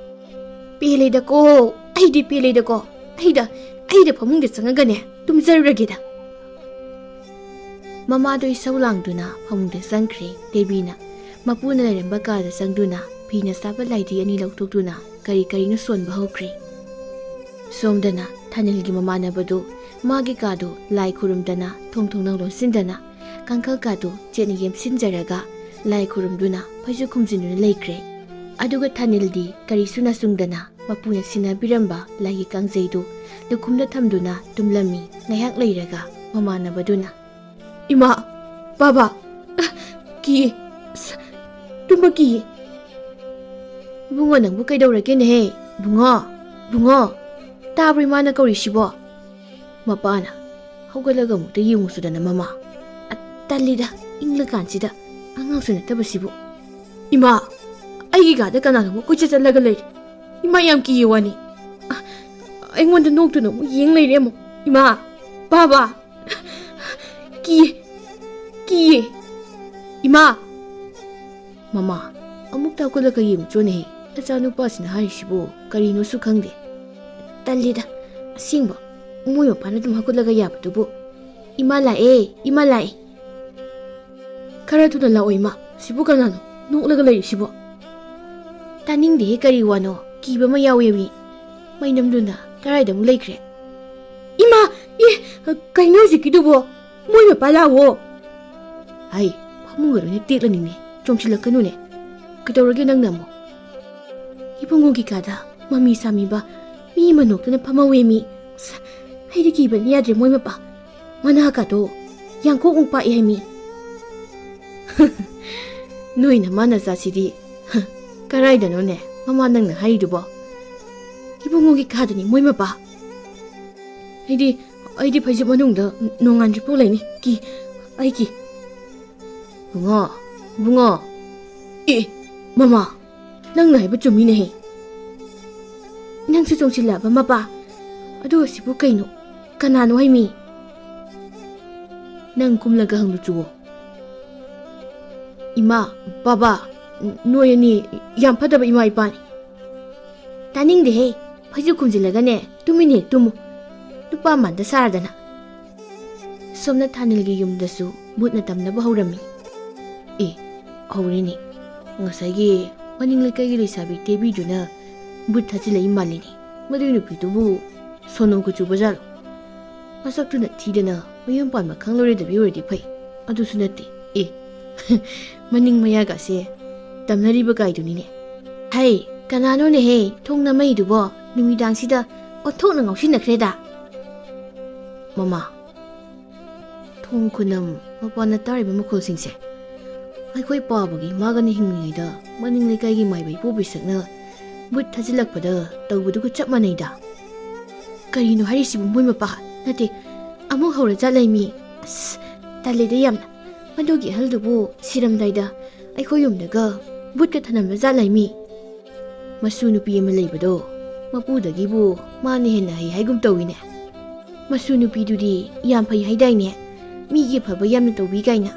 ꯄꯦꯜꯂꯦꯗꯀꯣ, ꯑꯩꯗꯤ ꯄꯦꯜꯂꯦꯗꯀꯣ꯫ ꯑꯩꯗ, ꯑꯩꯗ ꯐꯃꯨꯡꯗ ꯆꯪꯉꯒꯅꯦ ꯇꯨꯝꯖꯔꯨꯔꯒꯦꯗ꯫ ꯃꯃꯥꯗꯣ ꯏꯁꯧ ꯂꯥꯡꯗꯨꯅ ꯐꯃꯨꯡꯗ ꯆꯪꯈ꯭ꯔꯦ꯫ ꯇꯦꯕꯤꯅ ꯃꯄꯨꯅ ꯂꯩꯔꯝꯕ ꯀꯥꯗ ꯆꯪꯗꯨꯅ ꯐꯤꯅ ꯁꯥꯕ ꯂꯥꯏꯙꯤ ꯑꯅꯤ ꯂꯧꯊꯣꯛꯇꯨꯅ ꯀꯔꯤ ꯀꯔꯤꯅꯣ ꯁꯣꯟꯕ ꯍꯧꯈ꯭ꯔꯦ꯫ ꯁꯣꯝꯗꯅ ꯊꯥꯅꯤꯜꯒꯤ ꯃꯃꯥꯟꯅꯕꯗꯨ ꯃꯥꯒꯤ ꯀꯥꯗꯨ ꯂꯥꯏ ꯈꯨꯔꯨꯝꯗꯅ, ꯊꯣꯡ ꯊꯣꯡꯅꯥꯎ ꯂꯣꯟꯁꯤꯟꯗꯅ, ꯀꯥꯡꯈꯜ ꯀꯥꯗꯨ ꯆꯦꯠꯅ ꯌꯦꯞꯁꯤꯟꯖꯔꯒ ꯂꯥꯏ ꯈꯨꯔꯨꯝꯗꯨꯅ ꯐꯩꯖꯨꯞ ꯈꯨꯝꯖꯤꯟꯗꯨꯅ ꯂꯩꯈ꯭ꯔꯦ꯫ ꯑꯗꯨꯒ ꯊꯥꯅꯤꯜꯗꯤ ꯀꯔꯤꯁꯨ ꯅꯆꯨꯡꯗꯅ ꯃꯄꯨꯅ ꯁꯤꯟꯅꯕꯤꯔꯝꯕ ꯂꯥꯏꯒꯤ ꯀꯥꯡꯖꯩꯗꯨ ꯂꯨꯈꯨꯝꯗ ꯊꯝꯗꯨꯅ ꯇꯨꯝꯂꯝꯃꯤ꯫ ꯉꯥꯏꯍꯥꯛ ꯂꯩꯔꯒ ꯃꯃꯥꯟꯅꯕꯗꯨꯅ, "ꯏꯃꯥ, ꯕꯥꯕꯥ, ꯑ, ꯀꯤꯌꯦ, ꯑꯁ, ꯇꯨꯝꯕ ꯀꯤꯌꯦ꯫ ꯏꯕꯨꯡꯉꯣ, ꯅꯪꯕꯨ ꯀꯩꯗꯧꯔꯒꯦꯅꯦꯍꯦ? ꯏꯕꯨꯡꯉꯣ, ꯏꯕꯨꯡꯉꯣ, ꯇꯥꯕ꯭ꯔꯣ ꯏꯃꯥꯅ ꯀꯧꯔꯤꯁꯤꯕꯣ?" ꯃꯄꯥꯅ, "ꯍꯧꯒꯠꯂꯒ ꯑꯃꯨꯛꯇ ꯌꯦꯡꯉꯨꯁꯨꯗꯅ ꯃꯃꯥ꯫ ꯑ, ꯇꯜꯂꯤꯗ, ꯏꯪꯂꯀꯥꯟꯁꯤꯗ ꯑꯉꯥꯡꯁꯨ ꯅꯠꯇꯕꯁꯤꯕꯨ꯫ ꯏꯃꯥ, ꯑꯩꯒꯤ ꯀꯥꯗ ꯀꯅꯥꯅꯣ ꯑꯃꯨꯛ ꯀꯣꯏꯆꯠ ꯆꯠꯂꯒ ꯂꯩꯔꯦ? ꯏꯃꯥ, ꯌꯥꯝ ꯀꯤꯌꯦ ꯋꯥꯅꯤ꯫ ꯑ, ꯑꯩꯉꯣꯟꯗ ꯅꯣꯛꯇꯨꯅ ꯑꯃꯨꯛ ꯌꯦꯡ ꯂꯩꯔꯦ ꯑꯃꯨꯛ꯫ ꯏꯃꯥ, ꯕꯥꯕꯥ, ꯀꯤꯌꯦ, ꯀꯤꯌꯦ꯫ ꯏꯃꯥ! ꯃꯃꯥ, ꯑꯃꯨꯛꯇ ꯍꯧꯒꯠꯂꯒ ꯌꯦꯡꯉꯨꯆꯣꯅꯦꯍꯦ꯫ ꯅꯆꯥꯅꯨꯄꯥꯁꯤꯅ ꯍꯥꯏꯔꯤꯁꯤꯕꯨ ꯀꯔꯤꯅꯣꯁꯨ ꯈꯪꯗꯦ꯫ ꯇꯜꯂꯤꯗ꯫ ꯑꯁꯦꯡꯕ, ꯃꯣꯏ ꯃꯄꯥꯅ ꯑꯗꯨꯝ ꯍꯧꯒꯠꯂꯒ ꯌꯥꯕꯗꯨꯕꯨ꯫ ꯏꯃꯥ ꯂꯥꯛꯑꯦ, ꯏꯃꯥ ꯂꯥꯛꯑꯦ꯫ ꯈꯔ ꯊꯨꯅ ꯂꯥꯛꯑꯣ ꯏꯃꯥ꯫ ꯁꯤꯕꯨ ꯀꯅꯥꯅꯣ ꯅꯣꯛꯂꯒ ꯂꯩꯔꯤꯁꯤꯕꯣ? ꯇꯥꯅꯤꯡꯗꯦꯍꯦ, ꯀꯔꯤ ꯋꯥꯅꯣ? ꯀꯤꯕ ꯑꯃ ꯌꯥꯎꯋꯦꯃꯤ꯫ ꯃꯩꯅꯝꯗꯨꯅ ꯀꯗꯥꯏꯗ ꯑꯃꯨꯛ ꯂꯩꯈ꯭ꯔꯦ? ꯏꯃꯥ! ꯑꯦ! ꯀꯩꯅꯣ ꯍꯧꯖꯤꯛꯀꯤꯗꯨꯕꯣ? ꯃꯣꯏ ꯃꯄꯥ ꯂꯥꯛꯑꯣ꯫ ꯍꯥꯏ, ꯐꯃꯨꯡꯒ ꯂꯣꯏꯅ ꯇꯦꯛꯂꯅꯤꯅꯦ꯫ ꯆꯣꯡꯁꯤꯜꯂꯛꯀꯅꯨꯅꯦ꯫ ꯀꯩꯗꯧꯔꯒꯦ ꯅꯪꯅ ꯑꯃꯨꯛ? ꯏꯕꯨꯡꯉꯣꯒꯤ ꯀꯥꯗ ꯃꯃꯤ ꯁꯥꯃꯤꯕ ꯃꯤ ꯑꯃ ꯅꯣꯛꯇꯅ ꯐꯝꯍꯧꯋꯦꯃꯤ꯫ ꯑꯁ, ꯑꯩꯗꯤ ꯀꯤꯕꯅ ꯌꯥꯗ꯭ꯔꯦ ꯃꯣꯏ ꯃꯄꯥ꯫ ꯃꯅꯥꯒꯗꯣ ꯌꯥꯡꯀꯣꯛꯃꯨꯛ ꯄꯥꯛꯑꯦ ꯍꯥꯏꯃꯤ꯫ ꯅꯣꯏ ꯅꯃꯥ ꯅꯆꯥꯁꯤꯗꯤ, ꯍ, ꯀꯔꯥꯏꯗꯅꯣꯅꯦ ꯃꯃꯥ ꯅꯪꯅ ꯍꯥꯏꯔꯤꯗꯨꯕꯣ? ꯏꯕꯨꯡꯉꯣꯒꯤ ꯀꯥꯗꯅꯤ ꯃꯣꯏ ꯃꯄꯥ꯫ ꯑꯩꯗꯤ, ꯑꯩꯗꯤ ꯐꯩꯖꯨꯞ ꯃꯅꯨꯡꯗ ꯅꯣꯡꯉꯥꯟꯗ꯭ꯔꯤꯐꯥꯎ ꯂꯩꯅꯤ꯫ ꯀꯤ, ꯑꯩ ꯀꯤ꯫ ꯕꯨꯡꯉꯣ, ꯕꯨꯡꯉꯣ꯫ ꯑꯦ, ꯃꯃꯥ, ꯅꯪꯅ ꯍꯥꯏꯕ ꯆꯨꯝꯃꯤꯅꯦꯍꯦ꯫ ꯅꯪꯁꯨ ꯆꯣꯡꯁꯤꯜꯂꯛꯑꯕ ꯃꯄꯥ? ꯑꯗꯨ ꯑꯁꯤꯕꯨ ꯀꯩꯅꯣ? ꯀꯅꯥꯅꯣ ꯍꯥꯏꯃꯤ? ꯅꯪ ꯀꯨꯝꯂꯒ ꯍꯪꯂꯨ ꯆꯨꯋꯣ꯫ ꯏꯃꯥ, ꯕꯥꯕꯥ, ꯅꯣꯏ ꯑꯅꯤ ꯌꯥꯝ ꯐꯠꯇꯕ ꯏꯃꯥ ꯏꯄꯥꯅꯤ꯫ ꯇꯥꯅꯤꯡꯗꯦꯍꯦ, ꯐꯩꯖꯨꯞ ꯈꯨꯝꯖꯤꯜꯂꯒꯅꯦ ꯇꯨꯃꯤꯟꯅ ꯍꯦꯛ ꯇꯨꯝꯃꯨ꯫ ꯅꯨꯄꯥ ꯃꯥꯟꯗ ꯁꯥꯔꯗꯅ꯫ ꯁꯣꯝꯅ ꯊꯥꯅꯤꯜꯒꯤ ꯌꯨꯝꯗꯁꯨ ꯚꯨꯠꯅ ꯇꯝꯅꯕ ꯍꯧꯔꯝꯃꯤ꯫ ꯑꯦ, ꯍꯧꯔꯦꯅꯦ꯫ ꯉꯁꯥꯏꯒꯤ ꯃꯅꯤꯡ ꯂꯩꯀꯥꯏꯒꯤ ꯂꯩꯁꯥꯕꯤ ꯇꯦꯕꯤꯗꯨꯅ ꯚꯨꯠ ꯊꯥꯖꯤꯜꯂꯛꯏ ꯃꯥꯜꯂꯤꯅꯦ꯫ ꯃꯗꯨꯏ ꯅꯨꯄꯤꯗꯨꯕꯨ ꯁꯣꯅꯣ ꯀꯨꯆꯨꯕ ꯖꯥꯠꯂꯣ? ꯃꯁꯛꯇꯨꯅ ꯊꯤꯗꯅ ꯃꯌꯨꯝ ꯄꯥꯟꯕ ꯈꯪꯂꯔꯣꯏꯗꯕꯤ ꯑꯣꯏꯔꯗꯤ ꯐꯩ꯫ ꯑꯗꯨꯁꯨ ꯅꯠꯇꯦ꯫ ꯑꯦ, ꯃꯅꯤꯡ ꯃꯌꯥꯒꯁꯦ ꯇꯝꯅꯔꯤꯕ ꯀꯥꯏꯗꯨꯅꯤꯅꯦ꯫ ꯍꯩ, ꯀꯅꯥꯅꯣꯅꯦꯍꯦ ꯊꯣꯡ ꯅꯝꯃꯛꯏꯗꯨꯕꯣ? ꯅꯨꯃꯤꯗꯥꯡꯁꯤꯗ ꯑꯣꯟꯊꯣꯛꯅ ꯉꯥꯎꯁꯤꯟꯅꯈ꯭ꯔꯦꯗ꯫ ꯃꯃꯥ, ꯊꯣꯡ ꯈꯨꯅꯝ ꯃꯄꯥꯟꯗ ꯇꯥꯔꯤꯕ ꯃꯈꯣꯜꯁꯤꯡꯁꯦ ꯑꯩꯈꯣꯏ ꯄꯥꯕꯒꯤ ꯏꯃꯥꯒꯅ ꯍꯤꯡꯂꯤꯉꯩꯗ ꯃꯅꯤꯡ ꯂꯩꯀꯥꯏꯒꯤ ꯃꯥꯏꯕ ꯏꯕꯣꯕꯤꯁꯛꯅ ꯚꯨꯠ ꯊꯥꯖꯤꯜꯂꯛꯄꯗ ꯇꯧꯕꯗꯨꯒ ꯆꯞ ꯃꯥꯟꯅꯩꯗ꯫ ꯀꯔꯤꯅꯣ ꯍꯥꯏꯔꯤꯁꯤꯕꯨ ꯃꯣꯏ ꯃꯄꯥ? ꯅꯠꯇꯦ, ꯑꯃꯨꯛ ꯍꯧꯔ ꯖꯥꯠꯂꯩꯃꯤ꯫ ꯑꯁ, ꯇꯜꯂꯦꯗ ꯌꯥꯝꯅ꯫ ꯃꯗꯨꯒꯤ ꯑꯍꯜꯗꯨꯕꯨ ꯁꯤꯔꯝꯗꯥꯏꯗ ꯑꯩꯈꯣꯏ ꯌꯨꯝꯗꯒ ꯚꯨꯠꯀ ꯊꯅꯝꯕ ꯖꯥꯠꯂꯩꯃꯤ꯫ ꯃꯁꯨ ꯅꯨꯄꯤ ꯑꯃ ꯂꯩꯕꯗꯣ, ꯃꯄꯨꯗꯒꯤꯕꯨ ꯃꯥꯅ ꯍꯦꯟꯅ ꯍꯩ ꯍꯥꯏꯒꯨꯝ ꯇꯧꯏꯅꯦ꯫ ꯃꯁꯨ ꯅꯨꯄꯤꯗꯨꯗꯤ ꯌꯥꯝ ꯐꯩ ꯍꯥꯏꯗꯥꯏꯅꯦ? ꯃꯤꯒꯤ ꯑꯐꯕ ꯌꯥꯝꯅ ꯇꯧꯕꯤ ꯀꯥꯏꯅ꯫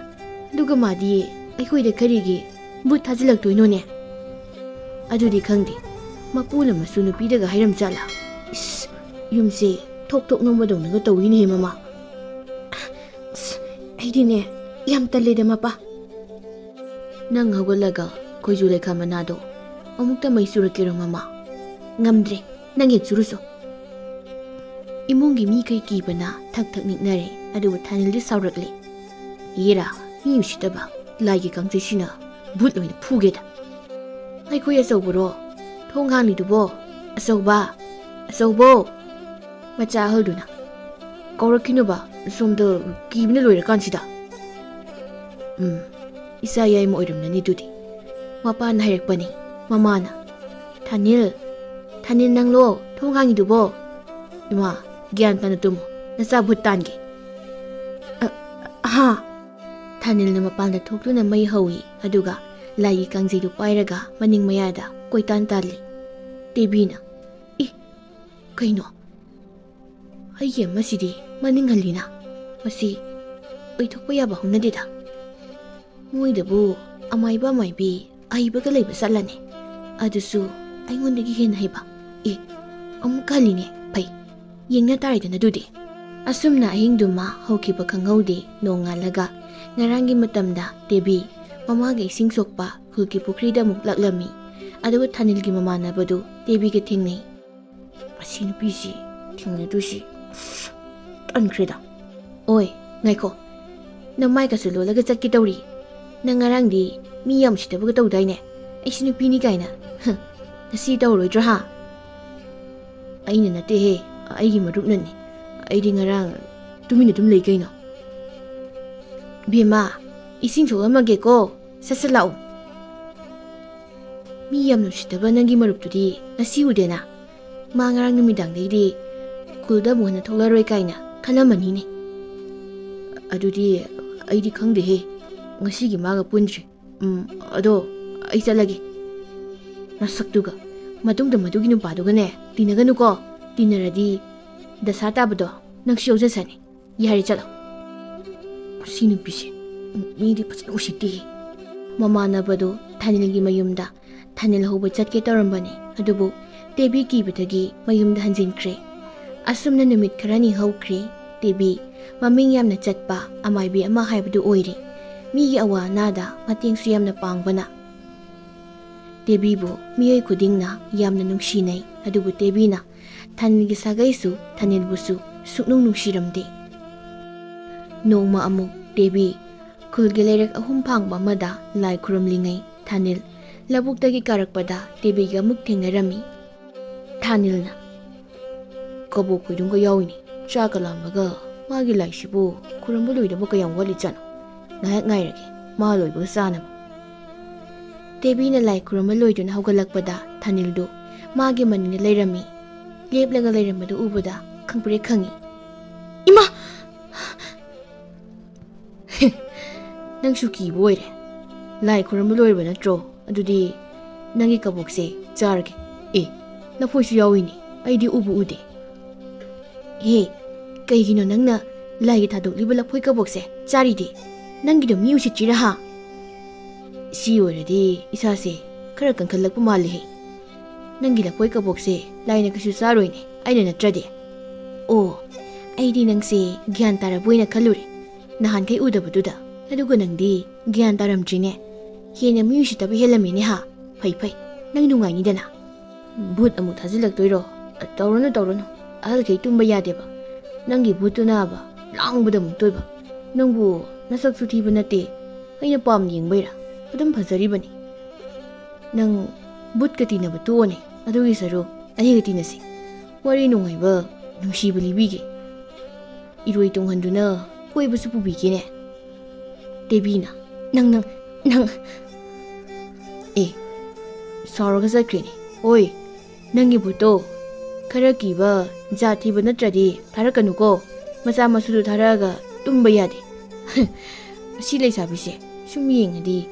ꯑꯗꯨꯒ ꯃꯥꯗꯤ ꯑꯩꯈꯣꯏꯗ ꯀꯔꯤꯒꯤ ꯚꯨꯠ ꯊꯥꯖꯤꯜꯂꯛꯇꯣꯏꯅꯣꯅꯦ? ꯑꯗꯨꯗꯤ ꯈꯪꯗꯦ, ꯃꯄꯨꯅ ꯃꯁꯨ ꯅꯨꯄꯤꯗꯒ ꯍꯥꯏꯔꯝ ꯖꯥꯠꯂꯥ? ꯏꯁ, ꯌꯨꯝꯁꯦ ꯊꯣꯛ ꯊꯣꯛ ꯅꯣꯝꯕꯗꯧꯅꯒ ꯇꯧꯏꯅꯦꯍꯦ ꯃꯃꯥ꯫ ꯑꯁ, ꯑꯩꯗꯤꯅꯦ ꯌꯥꯝ ꯇꯜꯂꯦꯗ ꯃꯄꯥ꯫ ꯅꯪ ꯍꯧꯒꯠꯂꯒ ꯈꯣꯏꯖꯨ ꯂꯩꯈꯥ ꯃꯅꯥꯗꯣ ꯑꯃꯨꯛꯇ ꯃꯩ ꯆꯨꯔꯛꯀꯦꯔꯣ ꯃꯃꯥ? ꯉꯝꯗ꯭ꯔꯦ, ꯅꯪ ꯍꯦꯛ ꯆꯨꯔꯨꯁꯣ꯫ ꯏꯃꯨꯡꯒꯤ ꯃꯤꯈꯩ ꯀꯤꯕꯅ ꯊꯛ ꯊꯛ ꯅꯤꯛꯅꯔꯦ, ꯑꯗꯨꯕꯨ ꯊꯥꯅꯤꯜꯗꯤ ꯁꯥꯎꯔꯛꯂꯦ꯫ ꯌꯦꯔꯥ, ꯃꯤ ꯎꯁꯤꯠꯇꯕ, ꯂꯥꯏꯒꯤ ꯀꯥꯡꯖꯩꯁꯤꯅ ꯚꯨꯠ ꯑꯣꯏꯅ ꯐꯨꯒꯦꯗ꯫ ꯑꯩꯈꯣꯏ ꯑꯆꯧꯕꯔꯣ ꯊꯣꯡ ꯍꯥꯡꯂꯤꯗꯨꯕꯣ? ꯑꯆꯧꯕ, ꯑꯆꯧꯕꯣ! ꯃꯆꯥ ꯑꯍꯜꯗꯨꯅ, "ꯀꯧꯔꯛꯈꯤꯅꯨꯕ, ꯁꯣꯝꯗ ꯀꯤꯕꯅ ꯂꯣꯏꯔꯀꯥꯟꯁꯤꯗ꯫" ꯎꯝ, ꯏꯆꯥ ꯌꯥꯏꯃ ꯑꯣꯏꯔꯝꯂꯅꯤ ꯑꯗꯨꯗꯤ꯫ ꯃꯄꯥꯅ ꯍꯥꯏꯔꯛꯄꯅꯤ꯫ ꯃꯃꯥꯅ, "ꯊꯥꯅꯤꯜ, ꯊꯥꯅꯤꯜ ꯅꯪꯂꯣ ꯊꯣꯡ ꯍꯥꯡꯉꯤꯗꯨꯕꯣ? ꯏꯃꯥ, ꯒ꯭ꯌꯥꯟ ꯇꯥꯅ ꯇꯨꯝꯃꯨ, ꯅꯆꯥ ꯚꯨꯠ ꯇꯥꯟꯒꯦ꯫" "ꯑ, ꯍꯥ?" ꯊꯥꯅꯤꯜꯅ ꯃꯄꯥꯟꯗ ꯊꯣꯛꯇꯨꯅ ꯃꯩ ꯍꯧꯏ, ꯑꯗꯨꯒ ꯂꯥꯏꯒꯤ ꯀꯥꯡꯖꯩꯗꯨ ꯄꯥꯏꯔꯒ ꯃꯅꯤꯡ ꯃꯌꯥꯗ ꯀꯣꯏꯇꯥꯟ ꯇꯥꯜꯂꯤ꯫ ꯇꯦꯕꯤꯅ, "ꯏ, ꯀꯩꯅꯣ? ꯑꯩꯒꯤ ꯑꯃꯁꯤꯗꯤ ꯃꯅꯤꯡ ꯍꯜꯂꯤꯅ꯫ ꯃꯁꯤ ꯑꯣꯏꯊꯣꯛꯄ ꯌꯥꯕ ꯍꯧꯅꯗꯦꯗ꯫ ꯃꯣꯏꯗꯕꯨ ꯑꯃꯥꯏꯕ ꯑꯃꯥꯏꯕꯤ ꯑꯍꯩꯕꯒ ꯂꯩꯕ ꯆꯠꯂꯅꯤ꯫ ꯑꯗꯨꯁꯨ ꯑꯩꯉꯣꯟꯗꯒꯤ ꯍꯦꯟꯅ ꯍꯩꯕ꯫ ꯑꯦ, ꯑꯃꯨꯛ ꯍꯜꯂꯤꯅꯦ꯫ ꯐꯩ, ꯌꯦꯡꯅ ꯇꯥꯔꯦꯗꯅ ꯑꯗꯨꯗꯤ꯫" ꯑꯁꯨꯝꯅ ꯑꯍꯤꯡꯗꯨꯃ ꯍꯧꯈꯤꯕ ꯈꯪꯍꯧꯗꯦ꯫ ꯅꯣꯡꯉꯥꯜꯂꯒ ꯉꯔꯥꯡꯒꯤ ꯃꯇꯝꯗ ꯇꯦꯕꯤ ꯃꯃꯥꯒ ꯏꯁꯤꯡ ꯁꯣꯛꯄ ꯈꯨꯜꯒꯤ ꯄꯨꯈ꯭ꯔꯤꯗ ꯑꯃꯨꯛ ꯂꯥꯛꯂꯝꯃꯤ꯫ ꯑꯗꯨꯒ ꯊꯥꯅꯤꯜꯒꯤ ꯃꯃꯥꯟꯅꯕꯗꯨ ꯇꯦꯕꯤꯒ ꯊꯦꯡꯅꯩ꯫ "ꯃꯁꯤ ꯅꯨꯄꯤꯁꯤ ꯊꯦꯡꯅꯗꯣꯏꯁꯤ, ꯑꯁ, ꯇꯟꯈ꯭ꯔꯦꯗ꯫ ꯑꯣꯏ, ꯉꯥꯏꯈꯣ, ꯅꯃꯥꯏꯒꯁꯨ ꯂꯣꯜꯂꯒ ꯆꯠꯀꯦ ꯇꯧꯔꯤ꯫ ꯅꯪ ꯉꯔꯥꯡꯗꯤ ꯃꯤ ꯌꯥꯝ ꯎꯁꯤꯠꯇꯕꯒ ꯇꯧꯗꯥꯏꯅꯦ? ꯑꯩꯁꯤ ꯅꯨꯄꯤꯅꯤ ꯀꯥꯏꯅ꯫ ꯍ, ꯉꯁꯤ ꯇꯧꯔꯣꯏꯗ꯭ꯔꯣ ꯍꯥ?" "ꯑꯩꯅ ꯅꯠꯇꯦꯍꯦ, ꯑꯩꯒꯤ ꯃꯔꯨꯞꯅꯅꯤ꯫ ꯑꯩꯗꯤ ꯉꯔꯥꯡ ꯇꯨꯃꯤꯟꯅ ꯑꯗꯨꯝ ꯂꯩ ꯀꯩꯅꯣ꯫" "ꯕꯦꯝꯃ, ꯏꯁꯤꯡ ꯁꯣꯛꯂꯝꯃꯒꯦꯀꯣ, ꯁꯠ ꯁꯠ ꯂꯥꯛꯎ꯫" "ꯃꯤ ꯌꯥꯝ ꯅꯨꯡꯁꯤꯠꯇꯕ ꯅꯪꯒꯤ ꯃꯔꯨꯞꯇꯨꯗꯤ ꯉꯁꯤ ꯎꯗꯦꯅ꯫ ꯃꯥ ꯉꯔꯥꯡ ꯅꯨꯃꯤꯗꯥꯡꯗꯩꯗꯤ ꯈꯨꯜꯗ ꯑꯃꯨꯛ ꯍꯟꯅ ꯊꯣꯛꯂꯔꯣꯏ ꯀꯥꯏꯅ ꯈꯜꯂꯝꯃꯅꯤꯅꯦ꯫" "ꯑꯗꯨꯗꯤ ꯑꯩꯗꯤ ꯈꯪꯗꯦꯍꯦ, ꯉꯁꯤꯒꯤ ꯃꯥꯒ ꯄꯨꯟꯗ꯭ꯔꯤ꯫ ꯎꯝ, ꯑꯗꯣ ꯑꯩ ꯆꯠꯂꯒꯦ꯫" "ꯅꯁꯛꯇꯨꯒ, ꯃꯇꯨꯡꯗ ꯃꯗꯨꯒꯤ ꯅꯨꯄꯥꯗꯨꯒꯅꯦ ꯇꯤꯟꯅꯒꯅꯨꯀꯣ꯫ ꯇꯤꯟꯅꯔꯗꯤ ꯗꯁꯥ ꯇꯥꯕꯗꯣ ꯅꯪꯁꯨ ꯌꯥꯎꯖꯁꯅꯤ꯫ ꯌꯥꯔꯦ, ꯆꯠꯂꯣ꯫" ꯁꯤ ꯅꯨꯄꯤꯁꯦ ꯃꯤꯗꯤ ꯐꯖꯅ ꯎꯁꯤꯠꯇꯦ꯫ ꯃꯃꯥꯟꯅꯕꯗꯨ ꯊꯥꯅꯤꯜꯒꯤ ꯃꯌꯨꯝꯗ ꯊꯥꯅꯤꯜ ꯍꯧꯕ ꯆꯠꯀꯦ ꯇꯧꯔꯝꯕꯅꯤ, ꯑꯗꯨꯕꯨ ꯇꯦꯕꯤ ꯀꯤꯕꯗꯒꯤ ꯃꯌꯨꯝꯗ ꯍꯟꯖꯤꯟꯈ꯭ꯔꯦ꯫ ꯑꯁꯨꯝꯅ ꯅꯨꯃꯤꯠ ꯈꯔꯅꯤ ꯍꯧꯈ꯭ꯔꯦ꯫ ꯇꯦꯕꯤ ꯃꯃꯤꯡ ꯌꯥꯝꯅ ꯆꯠꯄ ꯑꯃꯥꯏꯕꯤ ꯑꯃ ꯍꯥꯏꯕꯗꯨ ꯑꯣꯏꯔꯦ꯫ ꯃꯤꯒꯤ ꯑꯋꯥ ꯑꯅꯥꯗ ꯃꯇꯦꯡꯁꯨ ꯌꯥꯝꯅ ꯄꯥꯡꯕꯅ꯫ ꯇꯦꯕꯤꯕꯨ ꯃꯤꯑꯣꯏ ꯈꯨꯗꯤꯡꯅ ꯌꯥꯝꯅ ꯅꯨꯡꯁꯤꯅꯩ, ꯑꯗꯨꯕꯨ ꯇꯦꯕꯤꯅ ꯊꯥꯅꯤꯜꯒꯤ ꯁꯥꯒꯩꯁꯨ ꯊꯥꯅꯤꯜꯕꯨꯁꯨ ꯁꯨꯛꯅꯨꯡ ꯅꯨꯡꯁꯤꯔꯝꯗꯦ꯫ ꯅꯣꯡꯃ ꯑꯃꯨꯛ ꯇꯦꯕꯤ ꯈꯨꯜꯒꯤ ꯂꯩꯔꯛ ꯑꯍꯨꯝ ꯐꯥꯡꯕ ꯑꯃꯗ ꯂꯥꯏ ꯈꯨꯔꯨꯝꯂꯤꯉꯩ ꯊꯥꯅꯤꯜ ꯂꯧꯕꯨꯛꯇꯒꯤ ꯀꯥꯔꯛꯄꯗ ꯇꯦꯕꯤꯒ ꯑꯃꯨꯛ ꯊꯦꯡꯅꯔꯝꯃꯤ꯫ ꯊꯥꯅꯤꯜꯅ, "ꯀꯕꯣꯛ ꯈꯣꯏꯗꯨꯝꯒ ꯌꯥꯎꯏꯅꯦ, ꯆꯥꯛꯀ ꯂꯥꯝꯕꯒ꯫ ꯃꯥꯒꯤ ꯂꯥꯏꯁꯤꯕꯨ ꯈꯨꯔꯨꯝꯕ ꯂꯣꯏꯗꯕ ꯀꯌꯥꯝ ꯋꯥꯠꯂꯤꯖꯥꯠꯅꯣ? ꯉꯥꯏꯍꯥꯛ ꯉꯥꯏꯔꯒꯦ, ꯃꯥ ꯂꯣꯏꯕꯒ ꯆꯥꯅꯕ꯫" ꯇꯦꯕꯤꯅ ꯂꯥꯏ ꯈꯨꯔꯨꯝꯕ ꯂꯣꯏꯗꯨꯅ ꯍꯧꯒꯠꯂꯛꯄꯗ ꯊꯥꯅꯤꯜꯗꯨ ꯃꯥꯒꯤ ꯃꯅꯤꯡꯗ ꯂꯩꯔꯝꯃꯤ꯫ ꯂꯦꯞꯂꯒ ꯂꯩꯔꯝꯕꯗꯨ ꯎꯕꯗ ꯈꯪꯄ꯭ꯔꯦꯛ ꯈꯪꯉꯤ꯫ "ꯏꯃꯥ!" "ꯅꯪꯁꯨ ꯀꯤꯕ ꯑꯣꯏꯔꯦ꯫ ꯂꯥꯏ ꯈꯨꯔꯨꯝꯕ ꯂꯣꯏꯔꯕ ꯅꯠꯇ꯭ꯔꯣ? ꯑꯗꯨꯗꯤ ꯅꯪꯒꯤ ꯀꯕꯣꯛꯁꯦ ꯆꯥꯔꯒꯦ꯫ ꯑꯦ, ꯂꯐꯣꯏꯁꯨ ꯌꯥꯎꯏꯅꯦ, ꯑꯩꯗꯤ ꯎꯕꯨ ꯎꯗꯦ꯫" "ꯍꯦ, ꯀꯩꯒꯤꯅꯣ ꯅꯪꯅ ꯂꯥꯏꯒꯤ ꯊꯥꯗꯣꯛꯂꯤꯕ ꯂꯐꯣꯏ ꯀꯕꯣꯛꯁꯦ ꯆꯥꯔꯤꯗꯤ? ꯅꯪꯒꯤꯗꯣ ꯃꯤ ꯎꯁꯤꯠꯇ꯭ꯔꯤꯔꯥ ꯍꯥ?" "ꯁꯤ ꯑꯣꯏꯔꯗꯤ ꯏꯁꯥꯁꯦ ꯈꯔ ꯀꯟꯈꯠꯂꯛꯄ ꯃꯥꯜꯂꯤꯍꯦ꯫ ꯅꯪꯒꯤ ꯂꯐꯣꯏ ꯀꯕꯣꯛꯁꯦ ꯂꯥꯏꯅ ꯀꯩꯁꯨ ꯆꯥꯔꯣꯏꯅꯦ, ꯑꯩꯅ ꯅꯠꯇ꯭ꯔꯗꯤ꯫ ꯑꯣ, ꯑꯩꯗꯤ ꯅꯪꯁꯦ ꯒ꯭ꯌꯥꯟ ꯇꯥꯔꯕꯣꯏꯅ ꯈꯜꯂꯨꯔꯦ꯫ ꯅꯍꯥꯟꯈꯩ ꯎꯗꯕꯗꯨꯗ꯫ ꯑꯗꯨꯒ ꯅꯪꯗꯤ ꯒ꯭ꯌꯥꯟ ꯇꯥꯔꯝꯗ꯭ꯔꯤꯅꯦ꯫ ꯍꯦꯟꯅ ꯃꯤ ꯎꯁꯤꯠꯇꯕ ꯍꯦꯜꯂꯝꯃꯦꯅꯦ ꯍꯥ? ꯐꯩ ꯐꯩ, ꯅꯪ ꯅꯨꯡꯉꯥꯏꯅꯤꯗꯅ꯫" "ꯚꯨꯠ ꯑꯃꯨꯛ ꯊꯥꯖꯤꯜꯂꯛꯇꯣꯏꯔꯣ? ꯇꯧꯔꯨꯅꯨ, ꯇꯧꯔꯨꯅꯨ꯫ ꯑꯍꯜꯈꯩ ꯇꯨꯝꯕ ꯌꯥꯗꯦꯕ꯫ ꯅꯪꯒꯤ ꯚꯨꯠꯇꯨꯅꯕ ꯂꯥꯡꯕꯗ ꯑꯃꯨꯛ ꯇꯣꯏꯕ꯫ ꯅꯪꯕꯨ ꯅꯁꯛꯁꯨ ꯊꯤꯕ ꯅꯠꯇꯦ꯫ ꯑꯩꯅ ꯄꯥꯝꯅ ꯌꯦꯡꯕꯩꯔꯥ? ꯑꯗꯨꯝ ꯐꯖꯔꯤꯕꯅꯤ꯫ ꯅꯪ ꯚꯨꯠꯀ ꯇꯤꯟꯅꯕ ꯇꯣꯛꯑꯣꯅꯦ꯫ ꯑꯗꯨꯒꯤ ꯁꯔꯨꯛ ꯑꯩꯒ ꯇꯤꯟꯅꯁꯤ꯫ ꯋꯥꯔꯤ ꯅꯨꯡꯉꯥꯏꯕ, ꯅꯨꯡꯁꯤꯕ ꯂꯤꯕꯤꯒꯦ꯫ ꯏꯔꯣꯏ ꯇꯣꯡꯍꯟꯗꯨꯅ ꯀꯣꯏꯕꯁꯨ ꯄꯨꯕꯤꯒꯦꯅꯦ꯫" ꯇꯦꯕꯤꯅ, "ꯅꯪ, ꯅꯪ, ꯅꯪ!" ꯑꯦ, ꯁꯥꯎꯔꯒ ꯆꯠꯈ꯭ꯔꯦꯅꯦ꯫ "ꯑꯣꯏ, ꯅꯪꯒꯤ ꯚꯨꯠꯇꯣ ꯈꯔ ꯀꯤꯕ, ꯖꯥꯠ ꯊꯤꯕ ꯅꯠꯇ꯭ꯔꯗꯤ ꯊꯥꯔꯛꯀꯅꯨꯀꯣ꯫ ꯃꯆꯥ ꯃꯁꯨꯗꯨ ꯊꯥꯔꯛꯑꯒ ꯇꯨꯝꯕ ꯌꯥꯗꯦ꯫" ꯃꯁꯤ ꯂꯩꯁꯥꯕꯤꯁꯦ ꯁꯨꯝ ꯌꯦꯡꯉꯗꯤ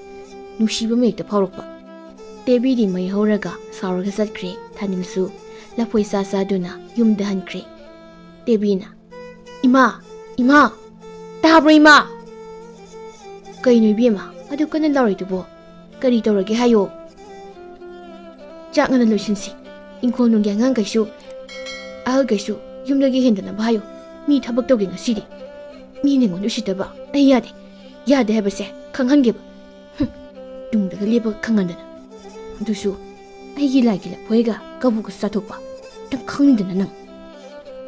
ꯅꯨꯡꯁꯤꯕ ꯑꯃ ꯍꯦꯛꯇ ꯐꯥꯎꯔꯛꯄ꯫ ꯇꯦꯕꯤꯗꯤ ꯃꯩ ꯍꯧꯔꯒ ꯁꯥꯎꯔꯒ ꯆꯠꯈ꯭ꯔꯦ꯫ ꯊꯥꯅꯤꯜꯁꯨ ꯂꯐꯣꯏ ꯆꯥ ꯆꯥꯗꯨꯅ ꯌꯨꯝꯗ ꯍꯟꯈ꯭ꯔꯦ꯫ ꯇꯦꯕꯤꯅ, "ꯏꯃꯥ! ꯏꯃꯥ! ꯇꯥꯕ꯭ꯔꯣ ꯏꯃꯥ?" "ꯀꯩꯅꯣ ꯏꯕꯦꯝꯃ, ꯑꯗꯨ ꯀꯟꯅ ꯂꯥꯎꯔꯤꯗꯨꯕꯣ? ꯀꯔꯤ ꯇꯧꯔꯒꯦ ꯍꯥꯏꯌꯣ?" "ꯆꯥꯛ ꯉꯟꯅ ꯂꯣꯏꯁꯤꯟꯁꯤ꯫ ꯏꯪꯈꯣꯜ ꯅꯨꯡꯒꯤ ꯑꯉꯥꯡꯈꯩꯁꯨ, ꯑꯍꯜꯈꯩꯁꯨ ꯌꯨꯝꯗꯒꯤ ꯍꯦꯟꯗꯅꯕ ꯍꯥꯏꯌꯣ꯫ ꯃꯤ ꯊꯕꯛ ꯇꯧꯒꯦ ꯉꯁꯤꯗꯤ꯫ ꯃꯤ ꯅꯉꯣꯟꯗ ꯎꯁꯤꯠꯇꯕ꯫ ꯑꯩ ꯌꯥꯗꯦ꯫ ꯌꯥꯗꯦ ꯍꯥꯏꯕꯁꯦ ꯈꯪꯍꯟꯒꯦꯕ꯫ ꯍꯨꯝ, ꯇꯨꯡꯗꯒ ꯂꯦꯞꯄꯒ ꯈꯪꯍꯟꯗꯅ꯫ ꯑꯗꯨꯁꯨ ꯑꯩꯒꯤ ꯂꯥꯏꯒꯤ ꯂꯐꯣꯏꯒ ꯀꯕꯣꯛꯀ ꯆꯥꯊꯣꯛꯄ꯫ ꯅꯪ ꯈꯪꯅꯤꯡꯗꯅ ꯅꯪ꯫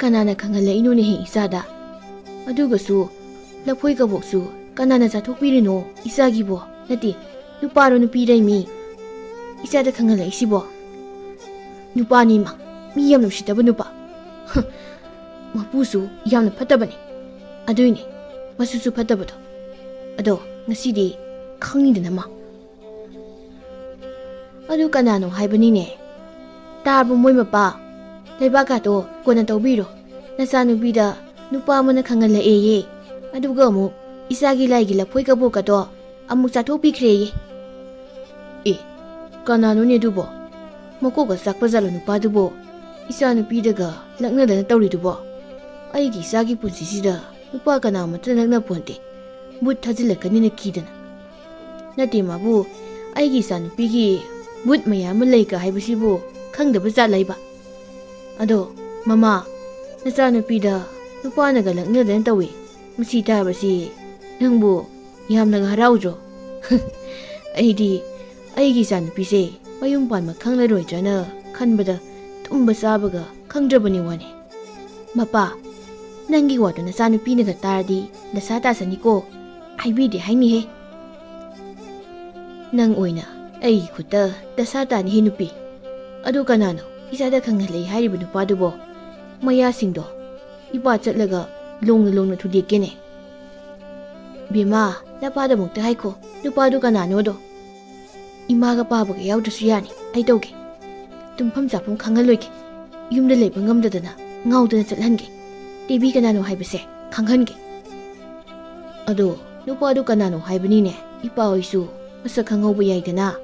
ꯀꯅꯥꯅ ꯈꯪꯍꯜꯂꯛꯏꯅꯣꯅꯦꯍꯦ ꯏꯆꯥꯗ? ꯑꯗꯨꯒꯁꯨ ꯂꯐꯣꯏ ꯀꯕꯣꯛꯁꯨ ꯀꯅꯥꯅ ꯆꯥꯊꯣꯛꯄꯤꯔꯤꯅꯣ ꯏꯆꯥꯒꯤꯕꯣ? ꯅꯠꯇꯦ, ꯅꯨꯄꯥꯔꯣ ꯅꯨꯄꯤꯔꯩꯃꯤ ꯏꯆꯥꯗ ꯈꯪꯍꯜꯂꯛꯏꯁꯤꯕꯣ?" "ꯅꯨꯄꯥꯅꯤꯃ, ꯃꯤ ꯌꯥꯝ ꯅꯨꯡꯁꯤꯗꯕ ꯅꯨꯄꯥ꯫ ꯍ, ꯃꯄꯨꯁꯨ ꯌꯥꯝꯅ ꯐꯠꯇꯕꯅꯤ꯫ ꯑꯗꯨꯏꯅꯦ, ꯃꯁꯨꯁꯨ ꯐꯠꯇꯕꯗꯣ꯫ ꯑꯗꯣ ꯉꯁꯤꯗꯤ ꯈꯪꯅꯤꯡꯗꯅ ꯃꯥ꯫ ꯑꯗꯨ ꯀꯅꯥꯅꯣ ꯍꯥꯏꯕꯅꯤꯅꯦ?" "ꯇꯥꯔꯕꯣ ꯃꯣꯏ ꯃꯄꯥ? ꯂꯩꯕꯥꯛꯀꯥꯗꯣ ꯀꯣꯟꯅ ꯇꯧꯕꯤꯔꯣ꯫ ꯅꯆꯥꯅꯨꯄꯤꯗ ꯅꯨꯄꯥ ꯑꯃꯅ ꯈꯪꯍꯜꯂꯛꯑꯦꯌꯦ꯫ ꯑꯗꯨꯒ ꯑꯃꯨꯛ ꯏꯆꯥꯒꯤ ꯂꯥꯏꯒꯤ ꯂꯐꯣꯏ ꯀꯕꯣꯛꯀꯗꯣ ꯑꯃꯨꯛ ꯆꯥꯊꯣꯛꯄꯤꯈ꯭ꯔꯦꯌꯦ꯫" "ꯑꯦ, ꯀꯅꯥꯅꯣꯅꯦ ꯑꯗꯨꯕꯣ? ꯃꯀꯣꯛꯀ ꯆꯥꯛꯄ ꯖꯥꯠꯂꯣ ꯅꯨꯄꯥꯗꯨꯕꯣ? ꯏꯆꯥꯅꯨꯄꯤꯗꯒ ꯂꯛꯅꯗꯅ ꯇꯧꯔꯤꯗꯨꯕꯣ? ꯑꯩꯒꯤ ꯏꯆꯥꯒꯤ ꯄꯨꯟꯁꯤꯁꯤꯗ ꯅꯨꯄꯥ ꯀꯅꯥ ꯑꯃꯠꯇꯅ ꯂꯛꯅ ꯄꯣꯟꯇꯦ꯫ ꯕꯨꯠ ꯊꯥꯖꯤꯜꯂꯛꯀꯅꯤꯅ ꯀꯤꯗꯅ꯫ ꯅꯠꯇꯦ ꯃꯥꯕꯨ, ꯑꯩꯒꯤ ꯏꯆꯥꯅꯨꯄꯤꯒꯤ ꯕꯨꯠ ꯃꯌꯥꯝ ꯑꯃ ꯂꯩꯒ ꯍꯥꯏꯕꯁꯤꯕꯨ ꯈꯪꯗꯕ ꯖꯥꯠꯂ ꯏꯕ? ꯑꯗꯣ ꯃꯃꯥ, ꯅꯆꯥꯅꯨꯄꯤꯗ ꯅꯨꯄꯥꯅꯒ ꯂꯛꯅꯗꯅ ꯇꯧꯏ꯫ ꯃꯁꯤ ꯇꯥꯕꯁꯤ ꯅꯪꯕꯨ ꯌꯥꯝꯅꯒ ꯍꯔꯥꯎꯗ꯭ꯔꯣ?" "ꯑꯩꯗꯤ ꯑꯩꯒꯤ ꯏꯆꯥꯅꯨꯄꯤꯁꯦ ꯃꯌꯨꯝ ꯄꯥꯟꯕ ꯈꯪꯂꯔꯣꯏꯗ꯭ꯔꯅ ꯈꯟꯕꯗ ꯇꯨꯝꯕ ꯆꯥꯕꯒ ꯈꯪꯗ꯭ꯔꯕꯅꯤ ꯋꯥꯅꯤ꯫ ꯃꯄꯥ, ꯅꯪꯒꯤ ꯋꯥꯗꯣ ꯅꯆꯥꯅꯨꯄꯤꯅꯒ ꯇꯥꯔꯗꯤ ꯗꯁꯥ ꯇꯥꯁꯅꯤꯀꯣ꯫ ꯍꯥꯏꯕꯤꯗꯦ ꯍꯥꯏꯅꯤꯍꯦ꯫ ꯅꯪ ꯑꯣꯏꯅ ꯑꯩꯒꯤ ꯈꯨꯠꯇ ꯗꯁꯥ ꯇꯥꯅꯤꯍꯦ ꯅꯨꯄꯤ꯫ ꯑꯗꯨ ꯀꯅꯥꯅꯣ ꯏꯆꯥꯗ ꯈꯪꯍꯜꯂꯛꯏ ꯍꯥꯏꯔꯤꯕ ꯅꯨꯄꯥꯗꯨꯕꯣ? ꯃꯌꯥꯁꯤꯡꯗꯣ ꯏꯄꯥ ꯆꯠꯂꯒ ꯂꯣꯡꯅ ꯂꯣꯡꯅ ꯊꯨꯗꯦꯛꯀꯦꯅꯦ꯫" "ꯕꯦꯝꯃ, ꯅꯄꯥꯗ ꯑꯃꯨꯛꯇ ꯍꯥꯏꯈꯣ, ꯅꯨꯄꯥꯗꯨ ꯀꯅꯥꯅꯣꯗꯣ꯫ ꯏꯃꯥꯒ ꯄꯥꯕꯒ ꯌꯥꯎꯗ꯭ꯔꯁꯨ ꯌꯥꯅꯤ, ꯑꯩ ꯇꯧꯒꯦ꯫ ꯇꯨꯝꯐꯝ ꯆꯥꯐꯝ ꯈꯪꯍꯜꯂꯣꯏꯒꯦ꯫ ꯌꯨꯝꯗ ꯂꯩꯕ ꯉꯝꯗꯗꯅ ꯉꯥꯎꯗꯅ ꯆꯠꯍꯟꯒꯦ꯫ ꯇꯦꯕꯤ ꯀꯅꯥꯅꯣ ꯍꯥꯏꯕꯁꯦ ꯈꯪꯍꯟꯒꯦ꯫" "ꯑꯗꯣ ꯅꯨꯄꯥꯗꯨ ꯀꯅꯥꯅꯣ ꯍꯥꯏꯕꯅꯤꯅꯦ, ꯏꯄꯥ ꯍꯣꯏꯁꯨ ꯃꯁꯛ ꯈꯪꯍꯧꯕ ꯌꯥꯏꯗꯅ꯫"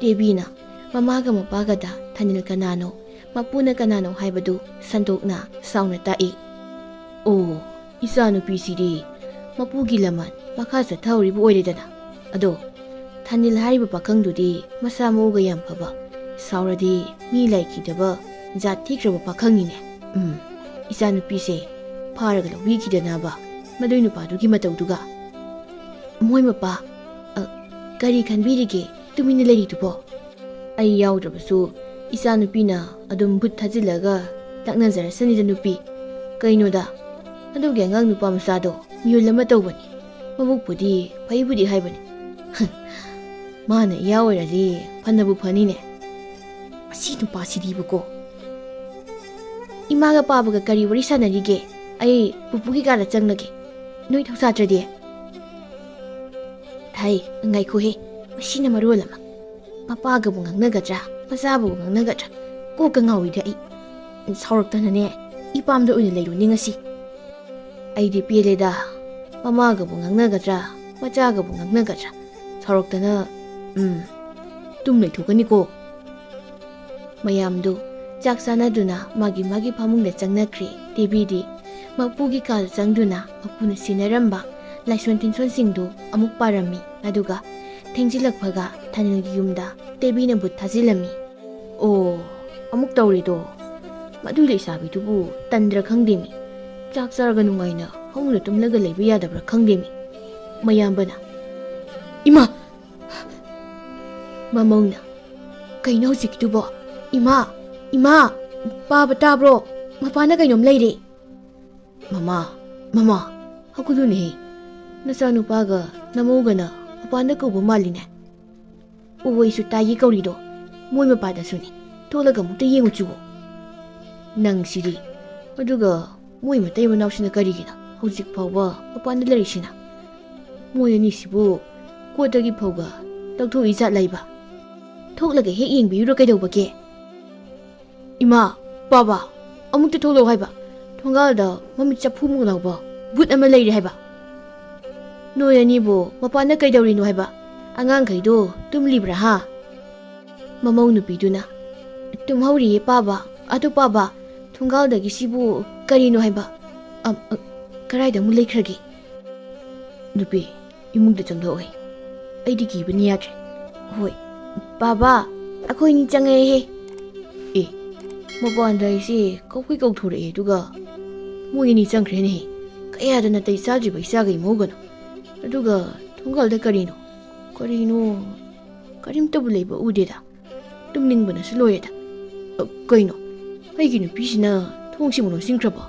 ꯇꯦꯕꯤꯅ ꯃꯃꯥꯒ ꯃꯄꯥꯒꯗ ꯊꯥꯅꯤꯜ ꯀꯅꯥꯅꯣ, ꯃꯄꯨꯅ ꯀꯅꯥꯅꯣ ꯍꯥꯏꯕꯗꯨ ꯁꯟꯗꯣꯛꯅ ꯁꯥꯎꯅ ꯇꯥꯛꯏ꯫ "ꯑꯣ, ꯏꯆꯥꯅꯨꯄꯤꯁꯤꯗꯤ ꯃꯄꯨꯒꯤ ꯂꯃꯟ ꯃꯈꯥ ꯆꯠꯊꯍꯧꯔꯤꯕ ꯑꯣꯏꯔꯦꯗꯅ꯫ ꯑꯗꯣ ꯊꯥꯅꯤꯜ ꯍꯥꯏꯔꯤꯕ ꯄꯥꯈꯪꯗꯨꯗꯤ ꯃꯁꯥ ꯃꯎꯒ ꯌꯥꯝ ꯐꯕ, ꯁꯥꯎꯔꯗꯤ ꯃꯤ ꯂꯥꯏꯈꯤꯗꯕ, ꯖꯥꯠ ꯊꯤꯈ꯭ꯔꯕ ꯄꯥꯈꯪꯅꯤꯅꯦ꯫ ꯎꯝ, ꯏꯆꯥꯅꯨꯄꯤꯁꯦ ꯐꯥꯔꯒ ꯂꯧꯕꯤꯈꯤꯗꯅꯕ, ꯃꯗꯨꯏ ꯅꯨꯄꯥꯗꯨꯒꯤ ꯃꯇꯧꯗꯨꯒ꯫ ꯃꯣꯏ ꯃꯄꯥ, ꯑ, ꯀꯔꯤ ꯈꯟꯕꯤꯔꯤꯒꯦ ꯇꯨꯃꯤꯟꯅ ꯂꯩꯔꯤꯗꯨꯕꯣ? ꯑꯩ ꯌꯥꯎꯗ꯭ꯔꯕꯁꯨ ꯏꯆꯥꯅꯨꯄꯤꯅ ꯑꯗꯨꯝ ꯚꯨꯠ ꯊꯥꯖꯤꯜꯂꯒ ꯂꯛꯅꯖꯔꯁꯅꯤꯗ ꯅꯨꯄꯤ꯫ ꯀꯩꯅꯣꯗ, ꯑꯗꯨꯒꯤ ꯑꯉꯥꯡ ꯅꯨꯄꯥ ꯃꯆꯥꯗꯣ ꯃꯤꯍꯨꯜ ꯑꯃ ꯇꯧꯕꯅꯤ, ꯃꯕꯨꯛꯄꯨꯗꯤ ꯐꯩꯕꯨꯗꯤ ꯍꯥꯏꯕꯅꯤ꯫ ꯃꯥꯅ ꯏꯌꯥ ꯑꯣꯏꯔꯗꯤ ꯐꯅꯕꯨ ꯐꯅꯤꯅꯦ꯫ ꯃꯁꯤ ꯅꯨꯄꯥꯁꯤꯗꯤꯕꯀꯣ꯫ ꯏꯃꯥꯒ ꯄꯥꯕꯒ ꯀꯔꯤ ꯋꯥꯔꯤ ꯁꯥꯟꯅꯔꯤꯒꯦ? ꯑꯩ ꯄꯨꯄꯨꯒꯤ ꯀꯥꯗ ꯆꯪꯂꯒꯦ꯫ ꯅꯣꯏ ꯊꯧꯁꯥꯗ꯭ꯔꯗꯤ꯫ ꯍꯩ, ꯉꯥꯏꯈꯣꯍꯦ, ꯃꯁꯤꯅ ꯃꯔꯣꯜ ꯑꯃ꯫ ꯃꯄꯥꯒꯕꯨ ꯉꯥꯡꯅꯒꯗ꯭ꯔꯥ, ꯃꯆꯥꯕꯨ ꯉꯥꯡꯅꯒꯗ꯭ꯔꯥ? ꯀꯣꯛꯀ ꯉꯥꯎꯏꯗ ꯑꯩ꯫ ꯁꯥꯎꯔꯛꯇꯅꯅꯦ, ꯏꯄꯥꯝꯗ ꯑꯣꯏꯅ ꯂꯩꯔꯨꯅꯤ ꯉꯁꯤ꯫ ꯑꯩꯗꯤ ꯄꯦꯜꯂꯦꯗ꯫ ꯃꯃꯥꯒꯕꯨ ꯉꯥꯡꯅꯒꯗ꯭ꯔꯥ, ꯃꯆꯥꯒꯕꯨ ꯉꯥꯡꯅꯒꯗ꯭ꯔꯥ? ꯁꯥꯎꯔꯛꯇꯅ, ꯎꯝ, ꯇꯨꯝ ꯂꯩꯊꯣꯛꯀꯅꯤꯀꯣ꯫ ꯃꯌꯥꯝꯗꯨ ꯆꯥꯛ ꯆꯥꯅꯗꯨꯅ ꯃꯥꯒꯤ ꯃꯥꯒꯤ ꯐꯃꯨꯡꯗ ꯆꯪꯅꯈ꯭ꯔꯦ꯫ ꯇꯦꯕꯤꯗꯤ ꯃꯄꯨꯒꯤ ꯀꯥꯗ ꯆꯪꯗꯨꯅ ꯃꯄꯨꯅ ꯁꯤꯟꯅꯔꯝꯕ ꯂꯥꯏꯁꯣꯟ ꯇꯤꯟꯁꯣꯟꯁꯤꯡꯗꯨ ꯑꯃꯨꯛ ꯄꯥꯔꯝꯃꯤ꯫ ꯑꯗꯨꯒ ꯊꯦꯡꯖꯤꯜꯂꯛꯄꯒ ꯊꯥꯅꯤꯜꯒꯤ ꯌꯨꯝꯗ ꯇꯦꯕꯤꯅ ꯕꯨꯠ ꯊꯥꯖꯤꯜꯂꯝꯃꯤ꯫ ꯑꯣ, ꯑꯃꯨꯛ ꯇꯧꯔꯦꯗꯣ꯫ ꯃꯗꯨꯏ ꯂꯩꯁꯥꯕꯤꯗꯨꯕꯨ ꯇꯟꯗ꯭ꯔꯥ ꯈꯪꯗꯦꯃꯤ꯫ ꯆꯥꯛ ꯆꯥꯔꯒ ꯅꯨꯡꯉꯥꯏꯅ ꯐꯃꯨꯡꯗ ꯇꯨꯝꯂꯒ ꯂꯩꯕ ꯌꯥꯗꯕ꯭ꯔꯥ ꯈꯪꯗꯦꯃꯤ꯫ ꯃꯌꯥꯝꯕꯅ, "ꯏꯃꯥ!" ꯃꯃꯧꯅ, "ꯀꯩꯅꯣ ꯍꯧꯖꯤꯛꯀꯤꯗꯨꯕꯣ? ꯏꯃꯥ! ꯏꯃꯥ! ꯄꯥꯕ ꯇꯥꯕ꯭ꯔꯣ? ꯃꯄꯥꯅ ꯀꯩꯅꯣꯝ ꯂꯩꯔꯦ!" "ꯃꯃꯥ! ꯃꯃꯥ! ꯍꯧꯒꯠꯂꯨꯅꯦꯍꯦ! ꯅꯆꯥꯅꯨꯄꯥꯒ ꯅꯃꯧꯒꯅ ꯃꯄꯥꯟꯗ ꯀꯧꯕ ꯃꯥꯜꯂꯤꯅꯦ꯫ ꯑꯣ, ꯑꯩꯁꯨ ꯇꯥꯏꯌꯦ ꯀꯧꯔꯤꯗꯣ꯫ ꯃꯣꯏ ꯃꯄꯥꯗꯁꯨꯅꯤ꯫ ꯊꯣꯛꯂꯒ ꯑꯃꯨꯛꯇ ꯌꯦꯡꯉꯨ ꯆꯨꯋꯣ꯫ ꯅꯪꯁꯤꯗꯤ꯫ ꯑꯗꯨꯒ ꯃꯣꯏ ꯃꯇꯩ ꯃꯅꯥꯎꯁꯤꯅ ꯀꯔꯤꯒꯤꯅꯣ ꯍꯧꯖꯤꯛ ꯐꯥꯎꯕ ꯃꯄꯥꯟꯗ ꯂꯩꯔꯤꯁꯤꯅ? ꯃꯣꯏ ꯑꯅꯤꯁꯤꯕꯨ ꯀꯣꯠꯇꯒꯤ ꯐꯧꯒ ꯂꯧꯊꯣꯛꯏ ꯖꯥꯠꯂ ꯏꯕ? ꯊꯣꯛꯂꯒ ꯍꯦꯛ ꯌꯦꯡꯕꯤꯌꯨꯔꯣ ꯀꯩꯗꯧꯕꯒꯦ?" "ꯏꯃꯥ, ꯄꯥꯕ, ꯑꯃꯨꯛꯇ ꯊꯣꯛꯂꯛꯑꯣ ꯍꯥꯏꯕ꯫ ꯊꯣꯡꯒꯥꯜꯗ ꯃꯃꯤꯠ ꯆꯐꯨꯃꯨꯛ ꯂꯥꯎꯕ ꯕꯨꯠ ꯑꯃ ꯂꯩꯔꯦ ꯍꯥꯏꯕ꯫ ꯅꯣꯏ ꯑꯅꯤꯕꯨ ꯃꯄꯥꯟꯗ ꯀꯩꯗꯧꯔꯤꯅꯣ ꯍꯥꯏꯕ? ꯑꯉꯥꯡꯈꯩꯗꯣ ꯇꯨꯝꯂꯤꯕ꯭ꯔꯥ ꯍꯥ?" ꯃꯃꯧ ꯅꯨꯄꯤꯗꯨꯅ, "ꯇꯨꯝꯍꯧꯔꯤꯌꯦ ꯄꯥꯕ꯫ ꯑꯗꯨ ꯄꯥꯕ, ꯊꯣꯡꯒꯥꯜꯗꯒꯤ ꯁꯤꯕꯨ ꯀꯔꯤꯅꯣ ꯍꯥꯏꯕ? ꯑ, ꯑ, ꯀꯔꯥꯏꯗ ꯑꯃꯨꯛ ꯂꯩꯈ꯭ꯔꯒꯦ?" "ꯅꯨꯄꯤ, ꯏꯃꯨꯡꯗ ꯆꯪꯂꯛꯑꯣꯍꯦ꯫ ꯑꯩꯗꯤ ꯀꯤꯕꯅ ꯌꯥꯗ꯭ꯔꯦ꯫ ꯍꯣꯏ, ꯕꯥꯕꯥ, ꯑꯩꯈꯣꯏꯅꯤ ꯆꯪꯉꯛꯑꯦꯍꯦ꯫" ꯑꯦ, ꯃꯄꯥꯟꯗ ꯑꯩꯁꯦ ꯀꯧꯈꯩ ꯀꯧꯊꯣꯔꯛꯑꯦ, ꯑꯗꯨꯒ ꯃꯣꯏ ꯑꯅꯤ ꯆꯪꯈ꯭ꯔꯦꯅꯦꯍꯦ꯫ ꯀꯌꯥꯗ ꯅꯥꯇꯩ ꯆꯥꯗ꯭ꯔꯤꯕ ꯏꯆꯥꯒ ꯏꯃꯧꯒꯅꯣ꯫ ꯑꯗꯨꯒ ꯊꯣꯡꯒꯥꯜꯗ ꯀꯔꯤꯅꯣ, ꯀꯔꯤꯅꯣ, ꯀꯔꯤꯝꯇꯕꯨ ꯂꯩꯕ ꯎꯗꯦꯗ꯫ ꯇꯨꯝꯅꯤꯡꯕꯅꯁꯨ ꯂꯣꯏꯔꯦꯗ꯫ ꯑ, ꯀꯩꯅꯣ, ꯑꯩꯒꯤ ꯅꯨꯄꯤꯁꯤꯅ ꯊꯣꯡꯁꯤꯕꯨ ꯂꯣꯟꯁꯤꯟꯈ꯭ꯔꯕꯣ?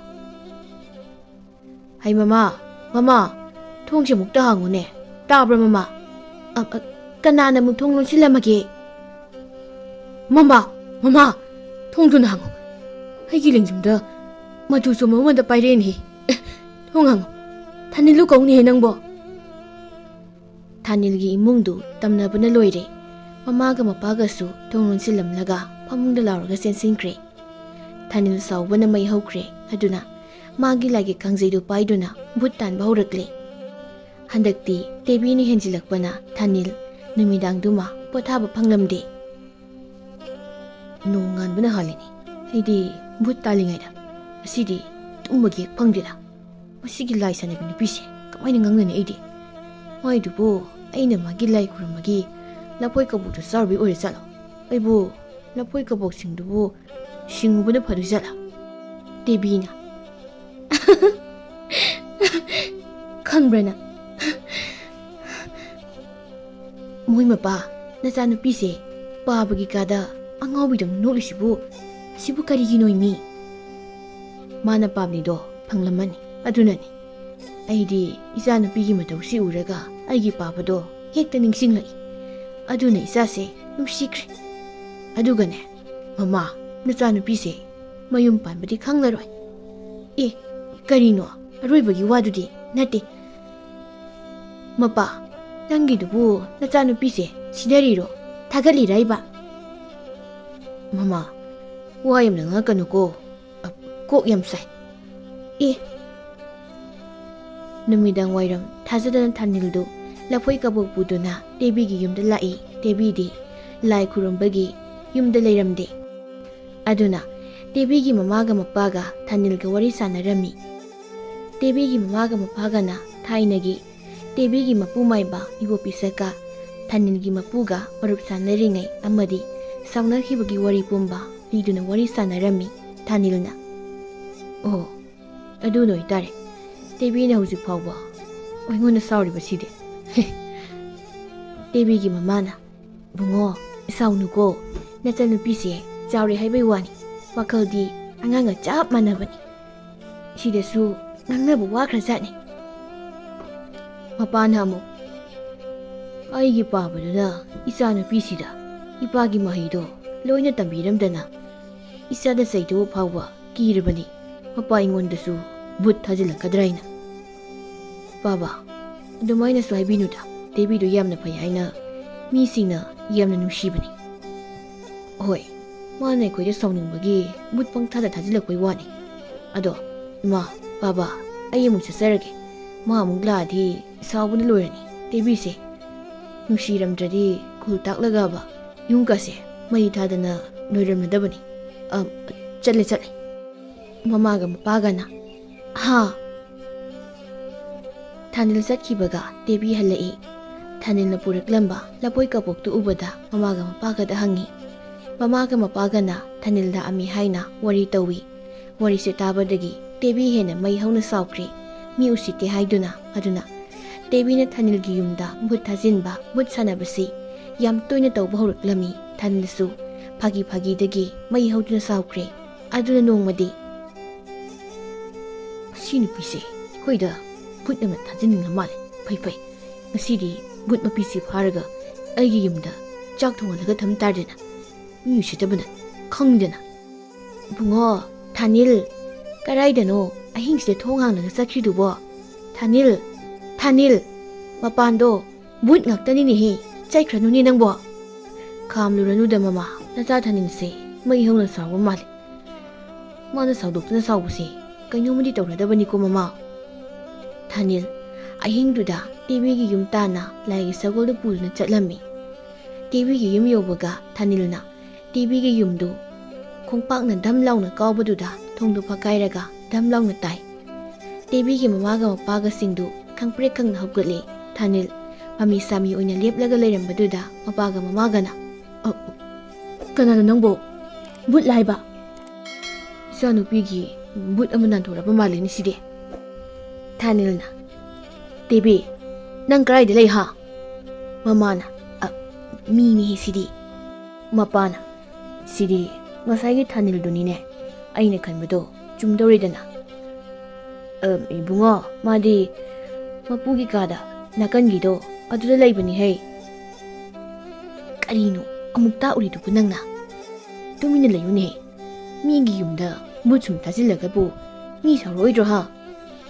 "ꯍꯩ ꯃꯃꯥ, ꯃꯃꯥ, ꯊꯣꯡꯁꯦ ꯑꯃꯨꯛꯇ ꯍꯥꯡꯉꯨꯅꯦ꯫ ꯇꯥꯕ꯭ꯔꯥ ꯃꯃꯥ? ꯑ, ꯑ, ꯀꯅꯥꯅ ꯑꯃꯨꯛ ꯊꯣꯡ ꯂꯣꯟꯁꯤꯜꯂꯝꯃꯒꯦ? ꯃꯃꯥ, ꯃꯃꯥ, ꯊꯣꯡꯗꯨꯅ ꯍꯥꯡꯉꯨ꯫ ꯑꯩꯒꯤ ꯂꯦꯡꯖꯨꯝꯗ ꯃꯇꯨ ꯆꯣꯝꯕ ꯑꯃꯗ ꯄꯥꯏꯔꯦꯅꯦ꯫ ꯑꯦ, ꯊꯣꯡ ꯍꯥꯡꯉꯨ꯫ ꯊꯥꯅꯤꯜꯂꯨ ꯀꯧꯅꯦꯍꯦ ꯅꯪꯕꯣ꯫" ꯊꯥꯅꯤꯜꯒꯤ ꯏꯃꯨꯡꯗꯨ ꯇꯝꯅꯕꯅ ꯂꯣꯏꯔꯦ꯫ ꯃꯃꯥꯒ ꯃꯄꯥꯒꯁꯨ ꯊꯣꯡ ꯂꯣꯟꯁꯤꯜꯂꯝꯂꯒ ꯐꯃꯨꯡꯗ ꯂꯥꯎꯔꯒ ꯆꯦꯟꯁꯤꯟꯈ꯭ꯔꯦ꯫ ꯊꯥꯅꯤꯜ ꯁꯥꯎꯕꯅ ꯃꯩ ꯍꯧꯈ꯭ꯔꯦ꯫ ꯑꯗꯨꯅ ꯃꯥꯒꯤ ꯂꯥꯏꯒꯤ ꯀꯥꯡꯖꯩꯗꯨ ꯄꯥꯏꯗꯨꯅ ꯚꯨꯠ ꯇꯥꯟꯕ ꯍꯧꯔꯛꯂꯦ꯫ ꯍꯟꯗꯛꯇꯤ ꯇꯦꯕꯤꯅ ꯍꯦꯟꯖꯤꯜꯂꯛꯄꯅ ꯊꯥꯅꯤꯜ ꯅꯨꯃꯤꯗꯥꯡꯗꯨꯃ ꯄꯣꯊꯥꯕ ꯐꯪꯂꯝꯗꯦ꯫ "ꯅꯣꯡꯉꯥꯟꯕꯅ ꯍꯥꯜꯂꯤꯅꯦ꯫ ꯑꯩꯗꯤ ꯚꯨꯠ ꯇꯥꯜꯂꯤꯉꯩꯗ ꯉꯁꯤꯗꯤ ꯇꯨꯝꯕꯒꯤ ꯍꯦꯛ ꯐꯪꯗꯦꯗ꯫ ꯃꯁꯤꯒꯤ ꯂꯥꯏ ꯁꯥꯟꯅꯕꯤ ꯅꯨꯄꯤꯁꯦ ꯀꯃꯥꯏꯅ ꯉꯥꯡꯅꯅꯤ ꯑꯩꯗꯤ? ꯃꯥꯏꯗꯨꯕꯨ ꯑꯩꯅ ꯃꯥꯒꯤ ꯂꯥꯏ ꯈꯨꯔꯨꯝꯕꯒꯤ ꯂꯐꯣꯏ ꯀꯕꯣꯛꯇꯨ ꯆꯥꯔꯨꯕꯩ ꯑꯣꯏꯔ ꯖꯥꯠꯂꯣ? ꯑꯩꯕꯨ ꯂꯐꯣꯏ ꯀꯕꯣꯛꯁꯤꯡꯗꯨꯕꯨ ꯁꯤꯡꯉꯨꯕꯅ ꯐꯗꯣꯏ ꯖꯥꯠꯂꯥ?" ꯇꯦꯕꯤꯅ꯫ "ꯈꯪꯕ꯭ꯔꯥ ꯅꯪ? ꯃꯣꯏ ꯃꯄꯥ, ꯅꯆꯥꯅꯨꯄꯤꯁꯦ ꯄꯥꯕꯒꯤ ꯀꯥꯗ ꯑꯉꯥꯎꯕꯤꯗꯧꯅ ꯅꯣꯛꯂꯤꯁꯤꯕꯨ, ꯑꯁꯤꯕꯨ ꯀꯔꯤꯒꯤꯅꯣ ꯏꯃꯤ? ꯃꯥꯅ ꯄꯥꯝꯂꯤꯗꯣ ꯐꯪꯂꯝꯃꯅꯤ꯫ ꯑꯗꯨꯅꯅꯤ꯫ ꯑꯩꯗꯤ ꯏꯆꯥꯅꯨꯄꯤꯒꯤ ꯃꯇꯧꯁꯤ ꯎꯔꯒ ꯑꯩꯒꯤ ꯄꯥꯕꯗꯣ ꯍꯦꯛꯇ ꯅꯤꯡꯁꯤꯡꯂꯛꯏ꯫ ꯑꯗꯨꯅ ꯏꯆꯥꯁꯦ ꯅꯨꯡꯁꯤꯈ꯭ꯔꯦ꯫ ꯑꯗꯨꯒꯅꯦ, ꯃꯃꯥ, ꯅꯆꯥꯅꯨꯄꯤꯁꯦ ꯃꯌꯨꯝ ꯄꯥꯟꯕꯗꯤ ꯈꯪꯂꯔꯣꯏ꯫" "ꯑꯦ, ꯀꯔꯤꯅꯣ? ꯑꯔꯣꯏꯕꯒꯤ ꯋꯥꯗꯨꯗꯤ ꯅꯠꯇꯦ꯫" "ꯃꯄꯥ, ꯅꯪꯒꯤꯗꯨꯕꯨ ꯅꯆꯥꯅꯨꯄꯤꯁꯦ ꯁꯤꯗꯔꯤꯔꯣ? ꯊꯥꯒꯠꯂꯤꯔ ꯏꯕ?" "ꯃꯃꯥ, ꯋꯥ ꯌꯥꯝꯅ ꯉꯥꯡꯉꯛꯀꯅꯨꯀꯣ꯫ ꯑ, ꯀꯣꯛ ꯌꯥꯝ ꯁꯥꯏ꯫" ꯑꯦ꯫ ꯅꯨꯃꯤꯗꯥꯡ ꯋꯥꯏꯔꯝ ꯊꯥꯖꯗꯅ ꯊꯥꯅꯤꯜꯗꯨ ꯂꯐꯣꯏ ꯀꯕꯣꯛ ꯄꯨꯗꯨꯅ ꯇꯦꯕꯤꯒꯤ ꯌꯨꯝꯗ ꯂꯥꯛꯏ꯫ ꯇꯦꯕꯤꯗꯤ ꯂꯥꯏ ꯈꯨꯔꯨꯝꯕꯒꯤ ꯌꯨꯝꯗ ꯂꯩꯔꯝꯗꯦ꯫ ꯑꯗꯨꯅ ꯇꯦꯕꯤꯒꯤ ꯃꯃꯥꯒ ꯃꯄꯥꯒ ꯊꯥꯅꯤꯜꯒ ꯋꯥꯔꯤ ꯁꯥꯟꯅꯔꯝꯃꯤ꯫ ꯇꯦꯕꯤꯒꯤ ꯃꯃꯥꯒ ꯃꯄꯥꯒꯅ ꯊꯥꯏꯅꯒꯤ ꯇꯦꯕꯤꯒꯤ ꯃꯄꯨ ꯃꯥꯏꯕ ꯏꯕꯣꯄꯤ ꯁꯔꯀꯥꯔ ꯊꯥꯅꯤꯜꯒꯤ ꯃꯄꯨꯒ ꯃꯔꯨꯞ ꯁꯥꯟꯅꯔꯤꯉꯩ ꯑꯃꯗꯤ ꯁꯥꯎꯅꯈꯤꯕꯒꯤ ꯋꯥꯔꯤ ꯄꯨꯝꯕ ꯂꯤꯗꯨꯅ ꯋꯥꯔꯤ ꯁꯥꯟꯅꯔꯝꯃꯤ꯫ ꯊꯥꯅꯤꯜꯅ, "ꯑꯣ, ꯑꯗꯨꯅ ꯑꯣꯏꯇꯥꯔꯦ꯫ ꯇꯦꯕꯤꯅ ꯍꯧꯖꯤꯛ ꯐꯥꯎꯕ ꯑꯩꯉꯣꯟꯗ ꯁꯥꯎꯔꯤꯕꯁꯤꯗꯤ?" ꯇꯦꯕꯤꯒꯤ ꯃꯃꯥꯅ, "ꯕꯨꯡꯉꯣ, ꯁꯥꯎꯅꯨꯀꯣ꯫ ꯅꯆꯟꯅꯨꯄꯤꯁꯦ ꯆꯥꯎꯔꯦ ꯍꯥꯏꯕꯩ ꯋꯥꯅꯤ, ꯋꯥꯈꯜꯗꯤ ꯑꯉꯥꯡꯒ ꯆꯞ ꯃꯥꯟꯅꯕꯅꯤ꯫ ꯁꯤꯗꯁꯨ ꯉꯥꯡꯅꯕ ꯋꯥꯈ꯭ꯔꯖꯥꯠꯅꯤ꯫" ꯃꯄꯥꯅ ꯑꯃꯨꯛ, "ꯑꯩꯒꯤ ꯄꯥꯕꯗꯨꯅ ꯏꯆꯥꯅꯨꯄꯤꯁꯤꯗ ꯏꯄꯥꯒꯤ ꯃꯍꯩꯗꯣ ꯂꯣꯏꯅ ꯇꯝꯕꯤꯔꯝꯗꯅ ꯏꯆꯥꯗ ꯆꯩꯗꯧꯕ ꯐꯥꯎꯕ ꯀꯤꯔꯕꯅꯤ꯫ ꯃꯄꯥ ꯑꯩꯉꯣꯟꯗꯁꯨ ꯚꯨꯠ ꯊꯥꯖꯤꯜꯂꯛꯀꯗ꯭ꯔꯥ ꯍꯥꯏꯅ꯫" "ꯄꯥꯕ, ꯑꯗꯨꯃꯥꯏꯅꯁꯨ ꯍꯥꯏꯕꯤꯅꯨꯗ꯫ ꯇꯦꯕꯤꯗꯣ ꯌꯥꯝꯅ ꯐꯩ ꯍꯥꯏꯅ ꯃꯤꯁꯤꯡꯅ ꯌꯥꯝꯅ ꯅꯨꯡꯁꯤꯕꯅꯤ꯫" "ꯍꯣꯏ, ꯃꯥꯅ ꯑꯩꯈꯣꯏꯗ ꯁꯥꯎꯅꯤꯡꯕꯒꯤ ꯚꯨꯠ ꯄꯪꯊꯥꯗ ꯊꯥꯖꯤꯜꯂꯛꯄꯩ ꯋꯥꯅꯤ꯫ ꯑꯗꯣ ꯏꯃꯥ, ꯄꯥꯕ, ꯑꯩ ꯑꯃꯨꯛ ꯆꯠꯆꯔꯒꯦ꯫ ꯃꯥ ꯑꯃꯨꯛ ꯂꯥꯛꯑꯗꯤ ꯁꯥꯎꯕꯅ ꯂꯣꯏꯔꯅꯤ꯫ ꯇꯦꯕꯤꯁꯦ ꯅꯨꯡꯁꯤꯔꯝꯗ꯭ꯔꯗꯤ ꯈꯨꯜ ꯇꯥꯛꯂꯒꯕ ꯌꯨꯝꯒꯁꯦ ꯃꯩ ꯊꯥꯗꯅ ꯂꯣꯏꯔꯝꯂꯗꯕꯅꯤ꯫ ꯑ, ꯆꯠꯂꯦ, ꯆꯠꯂꯦ꯫" ꯃꯃꯥꯒ ꯃꯄꯥꯒꯅ, "ꯍꯥ?" ꯊꯥꯅꯤꯜ ꯆꯠꯈꯤꯕꯒ ꯇꯦꯕꯤ ꯍꯜꯂꯛꯏ꯫ ꯊꯥꯅꯤꯜꯅ ꯄꯨꯔꯛꯂꯝꯕ ꯂꯐꯣꯏ ꯀꯕꯣꯛꯇꯨ ꯎꯕꯗ ꯃꯃꯥꯒ ꯃꯄꯥꯒꯗ ꯍꯪꯉꯤ꯫ ꯃꯃꯥꯒ ꯃꯄꯥꯒꯅ ꯊꯥꯅꯤꯜ ꯂꯥꯛꯑꯝꯃꯤ ꯍꯥꯏꯅ ꯋꯥꯔꯤ ꯇꯧꯏ꯫ ꯋꯥꯔꯤꯁꯦ ꯇꯥꯕꯗꯒꯤ ꯇꯦꯕꯤ ꯍꯦꯟꯅ ꯃꯩ ꯍꯧꯅ ꯁꯥꯎꯈ꯭ꯔꯦ꯫ ꯃꯤ ꯎꯁꯤꯠꯇꯦ ꯍꯥꯏꯗꯨꯅ꯫ ꯑꯗꯨꯅ ꯇꯦꯕꯤꯅ ꯊꯥꯅꯤꯜꯒꯤ ꯌꯨꯝꯗ ꯚꯨꯠ ꯊꯥꯖꯤꯟꯕ, ꯚꯨꯠ ꯁꯥꯟꯅꯕꯁꯤ ꯌꯥꯝ ꯇꯣꯏꯅ ꯇꯧꯕ ꯍꯧꯔꯛꯂꯝꯃꯤ꯫ ꯊꯥꯅꯤꯜꯁꯨ ꯐꯥꯒꯤ ꯐꯥꯒꯤꯗꯒꯤ ꯃꯩ ꯍꯧꯗꯨꯅ ꯁꯥꯎꯈ꯭ꯔꯦ꯫ ꯑꯗꯨꯅ ꯅꯣꯡꯃꯗꯤ, "ꯃꯁꯤ ꯅꯨꯄꯤꯁꯦ ꯑꯩꯈꯣꯏꯗ ꯚꯨꯠ ꯑꯃ ꯊꯥꯖꯤꯟꯅꯤꯡꯂ ꯃꯥꯜꯂꯦ꯫ ꯐꯩ, ꯐꯩ, ꯉꯁꯤꯗꯤ ꯚꯨꯠ ꯃꯄꯤꯁꯤ ꯐꯥꯔꯒ ꯑꯩꯒꯤ ꯌꯨꯝꯗ ꯆꯥꯛ ꯊꯣꯡꯍꯜꯂꯒ ꯊꯝ ꯇꯥꯔꯦꯗꯅ꯫ ꯃꯤ ꯎꯁꯤꯠꯇꯕꯅ ꯈꯪꯗꯅ꯫" "ꯕꯨꯡꯉꯣ, ꯊꯥꯅꯤꯜ, ꯀꯗꯥꯏꯗꯅꯣ ꯑꯍꯤꯡꯁꯤꯗ ꯊꯣꯡ ꯍꯥꯡꯂꯒ ꯆꯠꯈ꯭ꯔꯤꯗꯨꯕꯣ? ꯊꯥꯅꯤꯜ, ꯊꯥꯅꯤꯜ, ꯃꯄꯥꯟꯗꯣ ꯚꯨꯠ ꯉꯥꯛꯇꯅꯤꯅꯦꯍꯦ, ꯆꯠꯈ꯭ꯔꯅꯨꯅꯦ ꯅꯪꯕꯣ꯫" "ꯈꯥꯝꯂꯨꯔꯅꯨꯗ ꯃꯃꯥ, ꯅꯆꯥ ꯊꯥꯅꯤꯜꯁꯦ ꯃꯩ ꯍꯧꯅ ꯁꯥꯎꯕ ꯃꯥꯜꯂꯦ꯫ ꯃꯥꯅ ꯁꯥꯎꯗꯣꯛꯇꯨꯅ ꯁꯥꯎꯕꯁꯦ ꯀꯩꯅꯣꯝꯃꯗꯤ ꯇꯧꯔꯗꯕꯅꯤꯀꯣ ꯃꯃꯥ꯫" ꯊꯥꯅꯤꯜ ꯑꯍꯤꯡꯗꯨꯗ ꯇꯦꯕꯤꯒꯤ ꯌꯨꯝ ꯇꯥꯟꯅ ꯂꯥꯏꯒꯤ ꯁꯒꯣꯜꯗꯨ ꯄꯨꯗꯨꯅ ꯆꯠꯂꯝꯃꯤ꯫ ꯇꯦꯕꯤꯒꯤ ꯌꯨꯝ ꯌꯧꯕꯒ ꯊꯥꯅꯤꯜꯅ ꯇꯦꯕꯤꯒꯤ ꯌꯨꯝꯗꯨ ꯈꯣꯡꯄꯥꯛꯅ ꯙꯝ ꯂꯥꯎꯅ ꯀꯥꯎꯕꯗꯨꯗ ꯊꯣꯡꯗꯨ ꯐꯛꯀꯥꯏꯔꯒ ꯙꯝ ꯂꯥꯎꯅ ꯇꯥꯏ꯫ ꯇꯦꯕꯤꯒꯤ ꯃꯃꯥꯒ ꯃꯄꯥꯒꯁꯤꯡꯗꯨ ꯈꯪꯄ꯭ꯔꯦꯛ ꯈꯪꯅ ꯍꯧꯒꯠꯂꯦ꯫ ꯊꯥꯅꯤꯜ ꯃꯃꯤ ꯁꯥꯃꯤ ꯑꯣꯏꯅ ꯂꯦꯞꯂꯒ ꯂꯩꯔꯝꯕꯗꯨꯗ ꯃꯄꯥꯒ ꯃꯃꯥꯒꯅ, "ꯑ, ꯀꯅꯥꯅꯣ ꯅꯪꯕꯣ? ꯕꯨꯠ ꯂꯥꯏꯕ?" "ꯏꯆꯥꯅꯨꯄꯤꯒꯤ ꯕꯨꯠ ꯑꯃ ꯅꯥꯟꯊꯣꯔꯛꯄ ꯃꯥꯜꯂꯤꯅꯦ ꯁꯤꯗꯤ꯫" ꯊꯥꯅꯤꯜꯅ, "ꯇꯦꯕꯤ, ꯅꯪ ꯀꯗꯥꯏꯗ ꯂꯩ ꯍꯥ?" ꯃꯃꯥꯅ, "ꯑ, ꯃꯤꯅꯤꯍꯦ ꯁꯤꯗꯤ꯫" ꯃꯄꯥꯅ, "ꯁꯤꯗꯤ ꯉꯁꯥꯏꯒꯤ ꯊꯥꯅꯤꯜꯗꯨꯅꯤꯅꯦ꯫ ꯑꯩꯅ ꯈꯟꯕꯗꯣ ꯆꯨꯝꯗꯧꯔꯦꯗꯅ꯫" "ꯑ, ꯏꯕꯨꯡꯉꯣ, ꯃꯥꯗꯤ ꯃꯄꯨꯒꯤ ꯀꯥꯗ ꯅꯥꯀꯟꯒꯤꯗꯣ ꯑꯗꯨꯗ ꯂꯩꯕꯅꯤꯍꯦ꯫" "ꯀꯔꯤꯅꯣ ꯑꯃꯨꯛ ꯇꯥꯛꯎꯔꯤꯗꯨꯕꯨ ꯅꯪꯅ? ꯇꯨꯃꯤꯟꯅ ꯂꯩꯌꯨꯅꯦ꯫ ꯃꯤꯒꯤ ꯌꯨꯝꯗ ꯕꯨꯠ ꯁꯨꯝ ꯊꯥꯖꯤꯜꯂꯒꯕꯨ ꯃꯤ ꯁꯥꯎꯔꯛꯑꯣꯏꯗ꯭ꯔꯣ ꯍꯥ?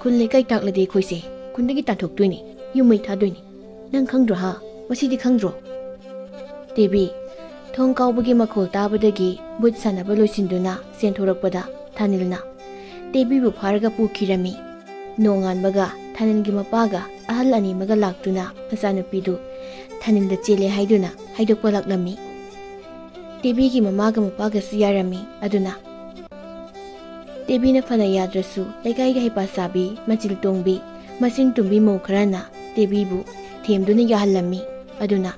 ꯈꯨꯜ ꯂꯩꯀꯥꯏ ꯇꯥꯛꯂꯗꯤ ꯑꯩꯈꯣꯏꯁꯦ ꯈꯨꯟꯗꯒꯤ ꯇꯥꯟꯊꯣꯛꯇꯣꯏꯅꯤ, ꯌꯨꯝ ꯃꯩ ꯊꯥꯗꯣꯏꯅꯤ꯫ ꯅꯪ ꯈꯪꯗ꯭ꯔꯣ ꯍꯥ? ꯃꯁꯤꯗꯤ ꯈꯪꯗ꯭ꯔꯣ?" ꯇꯦꯕꯤ, ꯊꯣꯡ ꯀꯥꯎꯕꯒꯤ ꯃꯈꯣꯜ ꯇꯥꯕꯗꯒꯤ ꯕꯨꯠ ꯁꯥꯟꯅꯕ ꯂꯣꯏꯁꯤꯟꯗꯨꯅ ꯆꯦꯟꯊꯣꯔꯛꯄꯗ ꯊꯥꯅꯤꯜꯅ ꯇꯦꯕꯤꯕꯨ ꯐꯥꯔꯒ ꯄꯨꯈꯤꯔꯝꯃꯤ꯫ ꯅꯣꯡꯉꯥꯟꯕꯒ ꯊꯥꯅꯤꯜꯒꯤ ꯃꯄꯥꯒ ꯑꯍꯜ ꯑꯅꯤꯃꯒ ꯂꯥꯛꯇꯨꯅ ꯃꯆꯥꯅꯨꯄꯤꯗꯨ ꯊꯥꯅꯤꯜꯗ ꯆꯦꯜꯂꯦ ꯍꯥꯏꯗꯨꯅ ꯍꯥꯏꯗꯣꯛꯄ ꯂꯥꯛꯂꯝꯃꯤ꯫ ꯇꯦꯕꯤꯒꯤ ꯃꯃꯥꯒ ꯃꯄꯥꯒꯁꯨ ꯌꯥꯔꯝꯃꯤ꯫ ꯑꯗꯨꯅ ꯇꯦꯕꯤꯅ ꯐꯅ ꯌꯥꯗ꯭ꯔꯁꯨ ꯂꯩꯀꯥꯏꯒꯤ ꯍꯩꯄꯥ ꯁꯥꯕꯤ, ꯃꯆꯤꯜ ꯇꯣꯡꯕꯤ, ꯃꯆꯤꯟ ꯇꯨꯝꯕꯤ ꯃꯧ ꯈꯔꯅ ꯇꯦꯕꯤꯕꯨ ꯊꯦꯝꯗꯨꯅ ꯌꯥꯍꯜꯂꯝꯃꯤ꯫ ꯑꯗꯨꯅ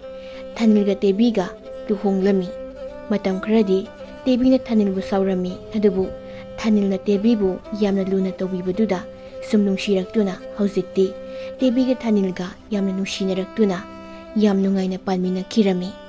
ꯊꯥꯅꯤꯜꯒ ꯇꯦꯕꯤꯒ ꯂꯨꯍꯣꯡꯂꯝꯃꯤ꯫ ꯃꯇꯝ ꯈꯔꯗꯤ ꯇꯦꯕꯤꯅ ꯊꯥꯅꯤꯜꯕꯨ ꯁꯥꯎꯔꯝꯃꯤ, ꯑꯗꯨꯕꯨ ꯊꯥꯅꯤꯜꯅ ꯇꯦꯕꯤꯕꯨ ꯌꯥꯝꯅ ꯂꯨꯅ ꯇꯧꯕꯤꯕꯗꯨꯗ ꯁꯨꯝ ꯅꯨꯡꯁꯤꯔꯛꯇꯨꯅ ꯍꯧꯖꯤꯛꯇꯤ ꯇꯦꯕꯤꯒ ꯊꯥꯅꯤꯜꯒ ꯌꯥꯝꯅ ꯅꯨꯡꯁꯤꯅꯔꯛꯇꯨꯅ ꯌꯥꯝ ꯅꯨꯡꯉꯥꯏꯅ ꯄꯥꯟꯃꯤꯟꯅꯈꯤꯔꯝꯃꯤ꯫